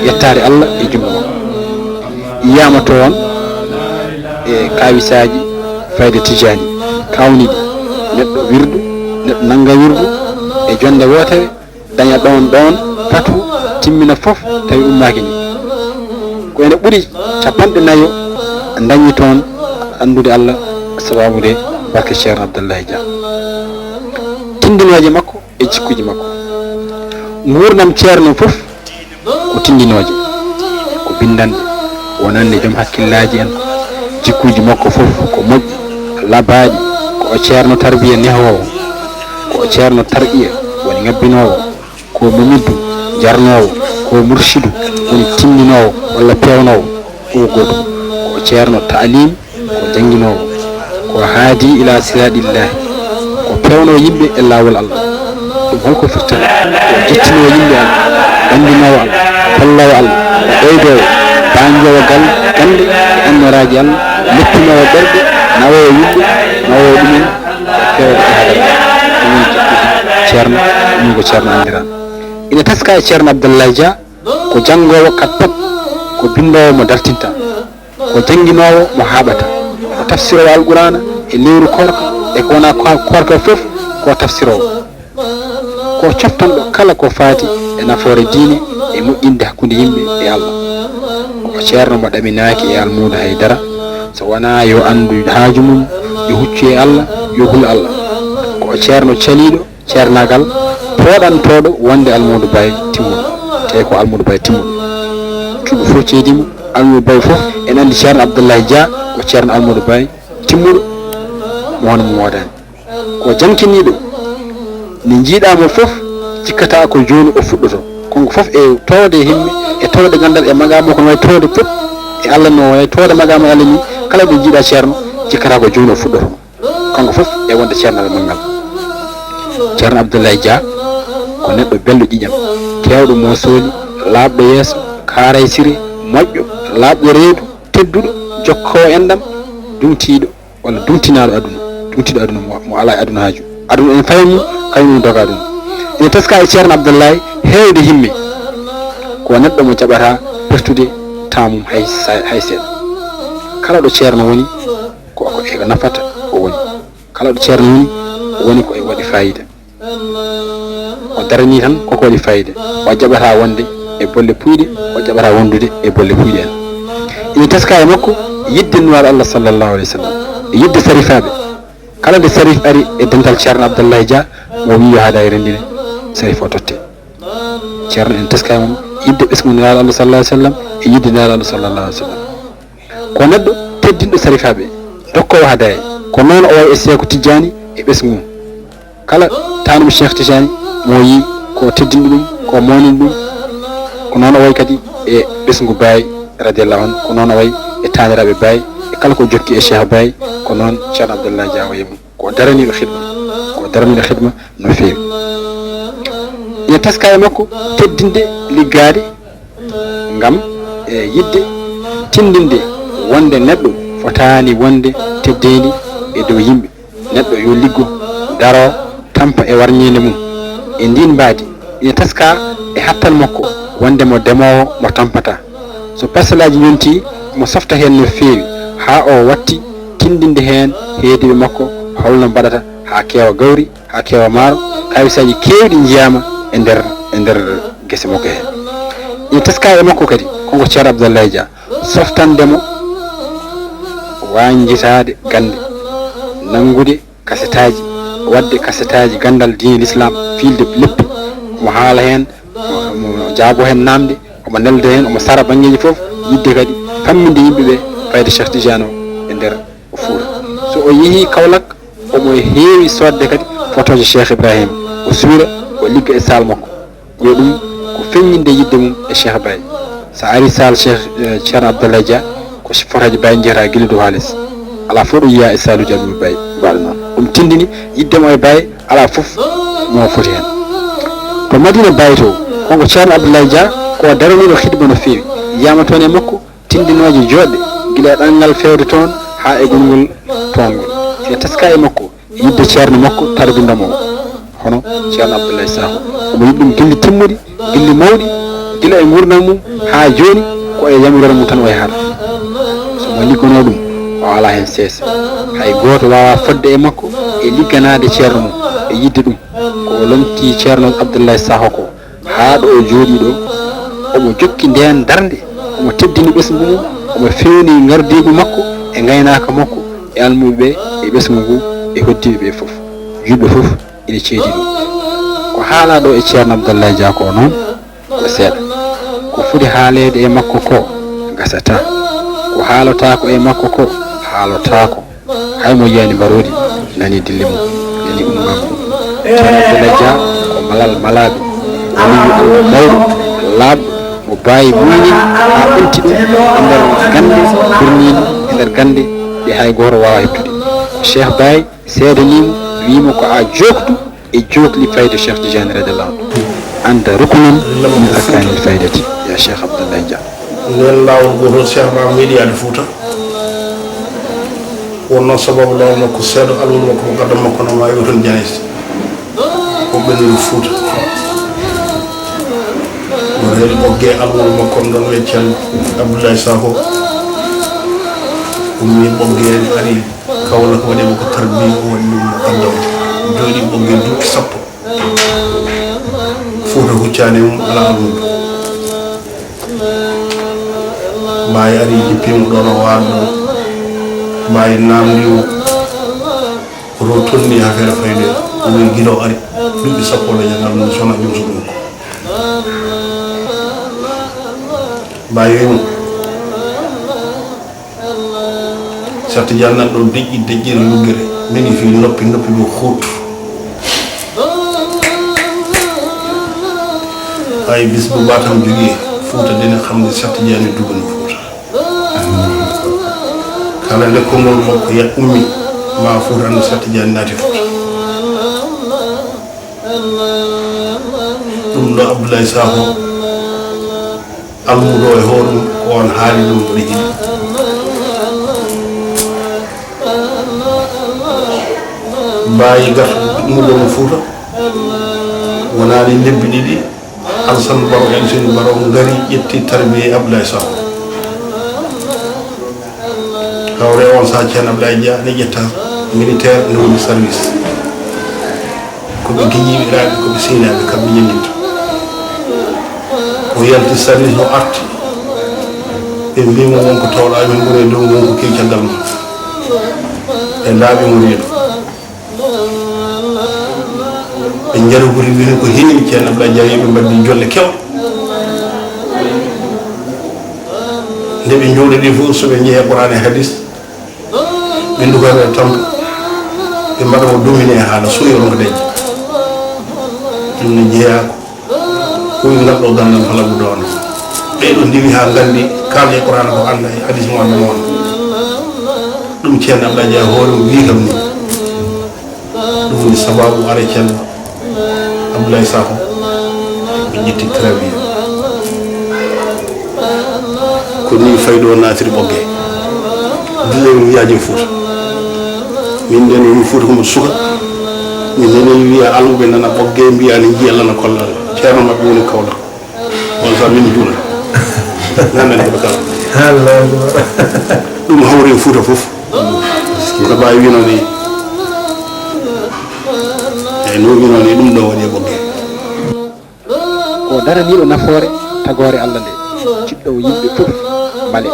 yettaade Alla e junngo makko. Yiyaama toon e kaawisaaji fayde Tijjaani kaawniiɗi, neɗɗo wirdu, neɗɗo nannga wirdu e jonnde wootere, daña ɗoon ɗoon fatu, timmina fof, tawi ummaaki ni. Ko ene ɓuri capanɗe nayo dañi toon anndude Alla sababude barke Ceerno Abdallahi Dia. Tinndinooje makko e jikkuuji makko. Nguurndam Ceerno fof ko tinndinooje, ko binndanɗe, wonande joom hakkillaaji en. Jikkuuji makko fof ko moƴƴi, labaaɗi, ko o ceerno tarbiya nehoowo, ko o ceerno tarqiya woni ngabbinoowo, ko mumiddu jarnoowo, ko murshidu woni tinndinoowo walla peewnoowo, ko gootum, ko o ceerno taalim, ko jannginoowo, ko haadi ila siraaɗillaahi, ko peewnoo yimɓe e laawol Allah. Ɗum holko firtata? Ko jettinoowo yimɓe Allah, ɓanndinoowo Allah, kolloowo Allah, ɓeydoowo, baanjoowo gal gannde e annooraaji Allah, mettinoowo ɓerɗe, nawoowo yimɓe, nawoowo ɗumen e feewde e hadara. Ɗum woni jikkuuji Ceerno, ɗum ko Ceerno anndiraa. Ina teska e Ceerno Abdallahi Dia, ko janngoowo kat pat, ko binndoowo mo dartinta, ko jannginoowo mo haaɓata, ko tafsiroowo Alqur'aana e lewru koorka e ko wonaa ko-, koorka fof ko tafsiroowo. Ko coftanɗo kala ko faati e nafoore diine e moƴƴinde hakkunde yimɓe e Allah. Ko ceerno mo ɗaminaaki e almuudo hay dara, so wonaa yo anndu haaju mum, yo huccu e Allah, yo hul Allah. Ko ceerno caliiɗo ceernaagal, pooɗantooɗo wonde almuudo Baay timmuɗo, tawi ko almuudo Baay timmuɗo. Cuuɗi fof ceedii mo, almuudo Baay fof ene anndi ceerno Abdoulaye Dia ko ceerno almuudo Baay timmuɗo, mo hono mum woodaani. Ko jankiniiɗo, nde njiiɗaa mo fof, cikkataa ko jooni o fuɗɗoto. Kanko fof e towde e himme, e towde ganndal, e maqaama ko no wayi towde fof e Allah, no wayi towde maqaama Allah ni, kala ɗo njiiɗaa ceerno, cikkataa ko jooni o fuɗɗoto. Kanko fof e wonde ceernal manngal. Ceerno Abdoulaye Dia ko neɗɗo belɗo ƴiƴam, keewɗo moosooli, laaɓɗo yeeso, kaaraysire, moƴƴo, laaɓɗo reedu, tedduɗo, jokkoowo enɗam, duŋtiiɗo, walla duŋtinaaɗo aduna, duŋtiiɗo aduna mo, mo alaa e aduna haaju. Aduna ene faya mum, kañum ene doga aduna. Ene teskaa e ceerno Abdoulaye heewde himme. Ko neɗɗo mo jaɓataa pertude temps mum hay sa-, hay seeɗa. Kala ɗo ceerno woni, ko, ko e ko nafata o woni. Kala ɗo ceerno woni, woni ko e waɗi faayiida. O daranii tan koko waɗi faayiida. O jaɓataa wonde e bolle puuyɗe, o jaɓataa wondude e bolle puuyɗe en. Ina teskaa e makko yiɗde Nulaaɗo Allah sallallahu alayhi wa sallam, e yiɗde sarifaaɓe. Kala nde sarif ari e dental ceerno Abdoulaye Dia, mo wii yo haada e renndine, sarif o totte. Ceerno ina teskaa e mum yiɗde ɓesngu Nulaaɗo Allah sallallahu alayhi wa sallam, e yiɗde Nulaaɗo Allah sallallahu alayhi wa sallam. Ko neɗɗo teddinɗo sarifaaɓe, dokkoowo hadaya. Ko noon o wayi e Seeku Tijjaani e ɓesngu mum. Kala taanum Cheikh Tijjaani mo yii ko teddinɗo ɗum, ko mawnini ɗum. Ko noon o wayi kadi e ɓesngu Baay radiyallahu anhu, ko noon o wayi e taaniraaɓe Baay, e kala ko jokki e Cheikh Baay, ko noon Ceerno Abdoulaye Dia wayi mum. Ko daraniiɗo xidma, ko daraniiɗo xidma no feewi. Ina teskaa e makko teddinde liggaade ngam e yiɗde tindinde wonde neɗɗo fotaani wonde teddeendi e dow yimɓe. Neɗɗo yo liggo, daro, tampa e warñeende mum. E ndiin mbaadi, ina teskaa e hattan makko wonde mo demoowo mo tampataa. So parselaaji ñontii, omo softa heen no feewi, haa o watti tindinde heen heediiɓe makko holno mbaɗata haa keewa gawri, haa keewa maaro, kaawisaaji keewɗi njiyaama e nder, e nder gese makko heen. Ina teskaa e makko kadi, kanko Ceerno Abdoulaye Dia, softande mo wañjitaade gannde, nanngude kasetaaji, waɗde kasetaaji ganndal diine Lislaam, fiilde leppi, omo haala heen, omo jaabo heen naamnde, omo nelda heen, omo sara banngeeji fof, yiɗde kadi famminde yimɓe ɓe fayde Cheikh Tidiane o e nder Fuuta. So o yehii Kaolack, omo heewi soodde kadi fotooji Cheikh Ibrahim, o suura, o ligga e saal makko. Yo ɗum ko feññinde yiɗde mum e Cheikh Baye. So a arii saal Cheikh, eh, Ceerno Abdoulaye Dia, ko fotooji Baye njiyata gila dow haa les. Alaa fof ɗo yiyaa e saaluuji Abdoul Baye mbaɗa noon. Ɗum tindini yiɗde mo e Baye, alaa fof mo foti heen. To Madina Baye to, kanko Ceerno Abdoulaye Dia ko daraniiɗo xidma no feewi. Yiyaama toon e makko tindinooje jooɗɗe, gila e ɗanngal feewde toon haa e gongol toon ngol. Ene teskaa e makko yiɗde ceerno makko tarbinɗo mo, hono Ceerno Abdoulaye Sakho. Omo yiɗi ɗum gilli timmuɗi, gilli mawɗi, gila e nguurndam mum haa jooni, ko e yamiroore mum tan o yahata. So mo liggonoo ɗum, o alaa heen seese. Hay gooto waawaa fotde e makko e ligganaade ceerno mum e yiɗde ɗum. Ko o lomtii Ceerno Abdoulaye Sakho ko, haa ɗo o jooɗii ɗo, omo jokki ndeen darnde, omo teddini ɓesngu mum, omo feewni ngardiigu makko e ngaynaaka makko e almuuɓe ɓe e ɓesngu ngu e hoɗdiiɓe ɓe fof. Juulɓe fof ina ceedi ɗum. Ko haalaa ɗo e Ceerno Abdoulaye Dia ko noon, ko seeɗa. Ko foti haaleede e makko ko, gasataa. Ko haalotaako e makko ko, haalotaako. Hay mo yiyaani mbaroodi, nanii dilli mum, nanii ummaango mum. Ceerno Abdoulaye Dia ko malal malaaɓe, waliyu Allah mawɗo, laaɓɗo, mo Baye muuyni haa ɓenti ɗum e nder gannde, ɓurniino e nder gannde ɗe hay gooto waawaa heɓtude. Ko Cheikh Baye seedanii mo, wii mo ko a jookdu e jookli fayde Cheikh Tidiane radiyallahu anhu. Anta rukunan min arkaanil faydati, yaa Cheikh Abdoulaye Dia. Ndeen laawol gootol, Cheikh Ibrahima meeɗi yaade Fuuta. Wonnoo sababu laawol makko, seedo alwol makko mo gaddam makko no maayi o toon Janaysi. O ɓennude Fuuta. O reeni ɓoggee alwol makko ɗon e Ceerno Abdoulaye Sakho. Ummii ɓoggee ari Kaolack, waɗi makko tarbiya, o waɗi ɗum muqaddam. Jooɗii ɓoggee duuɓi sappo. Caani mum alaa almuudo. Maayi ari, jippiimo ɗoon, o waali ɗoon. Maayi naamndi mo, oto tonni haa feere fayde. O wi gila o ari, duuɓi sappo o daña ngal, ɗum sona jom suudu makko. Maayi wi mo, Cheikh Tidiane nan ɗo deƴƴi deƴƴere luggere, mini fii noppi, noppi ɗo huut. Hay bis bu baatam jógee Fuuta, dina xam ne Cheikh Tidiane dugg na Fuuta. Kala nde konngol makko ya ummi, ma Fuuta annda Cheikh Tidiane naati Fuuta. Ɗum ɗo Abdoulaye Sakho almuudo e hoore mum, ko on haali ɗum, mbiɗa yiɗi. Mbayi gartude ummude mo Fuuta, wonaani lebbi ɗiɗi, Alassane Baro e Ousseynou Baro ngari, ƴetti tarbiya e Abdoulaye Sow. Hawre on saha Ceerno Abdoulaye Dia ne ƴetta militaire, ne woni service. Ko ɓe giñiiɓe laaɓi, ko ɓe seynaaɓe, kamɓe ñannginta. O yalti service, o arti. Ɓe mbii mo, "Won ko tawɗaa min, woni e dow, won ko kewi caggal ma." E laaɓi mo reedu. Ɓe njarogori, wini ko heewi, Ceerno Abdoulaye Dia, ɓe mbaɗi jolle kew. Nde ɓe njooɗodii fof, so ɓe njehii Qur'aan e Hadis, ɓe ndukoya ɓe tampa, ɓe mbaɗa mo domine e haala, suuyo ronka dañde. Ɗum ne jeyaa ko ɓuri ngal ɗo ganndal fala ɓurɗo on. Ɓee ɗo ndiwi haa nganndi kaalɗe Qur'aana ko annda e hadis mo annda mo on. Ɗum Ceerno Abdoulaye Dia hoore mum wii kam ni. Ɗum woni sababu are Ceerno Abdoulaye Sakho ɓe ƴetti trawi. Ko ni faydo naatiri Ɓoggee. Dille mi wiyaji Fuuta. Min nden mi Fuuta ko mo suka. Min nene wiya almuɓe nana Ɓoggee mbiya ni jiya lana kollal. Ceerno maɓɓe woni Kawla. On sa min juula. Nanen ko ɓe kala. Allahu Akbar. Ɗum hawri e Fuuta fof. Ko Baay wino ni. Eyi, no wino ni, ɗum ɗo waɗi e Ɓoggee. Ko daraniiɗo nafoore tagoore Allah nde, jiɗɗo yimɓe fof mbale.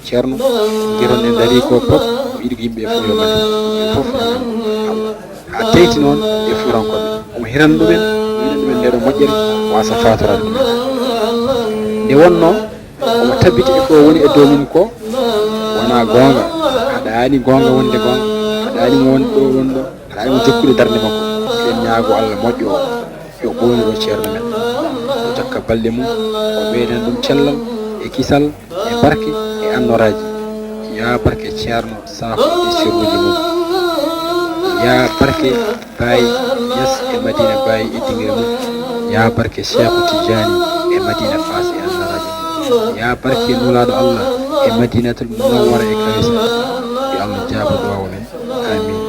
Ceerno, ngiron en darii ko pop, o yiɗi ko yimɓe fof yo mbale. Yimɓe fof yo mbale. Haa teyti noon e Fuutankooɓe. Omo hirana ɗumen, wiɗa ɗumen nde ɗo moƴƴere, waasa faatoraade ɗumen. Nde wonnoo, omo tabiti e ko woni e dow mum ko, wonaa goonga, haɗaani goonga wonde goonga, haɗaani mo wonde ɗo wonɗo, haɗaani mo jokkude darnde makko. Eɗen ñaago Allah moƴƴo o, yo ɓooynu ɗo ceerno men, o jokka balɗe mum, o ɓeydana ɗum cellal e kisal e barke e annoraaji. Yaa barke ceerno Sakho e sirruuji mum. Yaa barke Baay Ñas e Madina Baay e dingire mum. Yaa barke Seexu Tijaani e Madina Faas e annoraaji mum. Yaa barke Nulaaɗo Allah e Madinatul Munawwara e Kawisa. Yo Allah jaabo duwaawu men. Amin.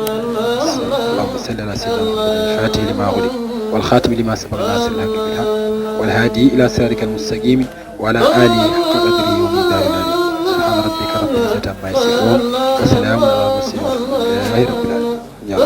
اللهم صل على سيدنا محمد الفاتح لما أغلق والخاتم لما سبق ناصر الحق بالحق والهادي إلى صراطك المستقيم وعلى آله حق قدره ومقداره العظيم. سبحان ربك رب العزة عما يصفون وسلام على المرسلين والحمد لله رب العالمين. يا رب.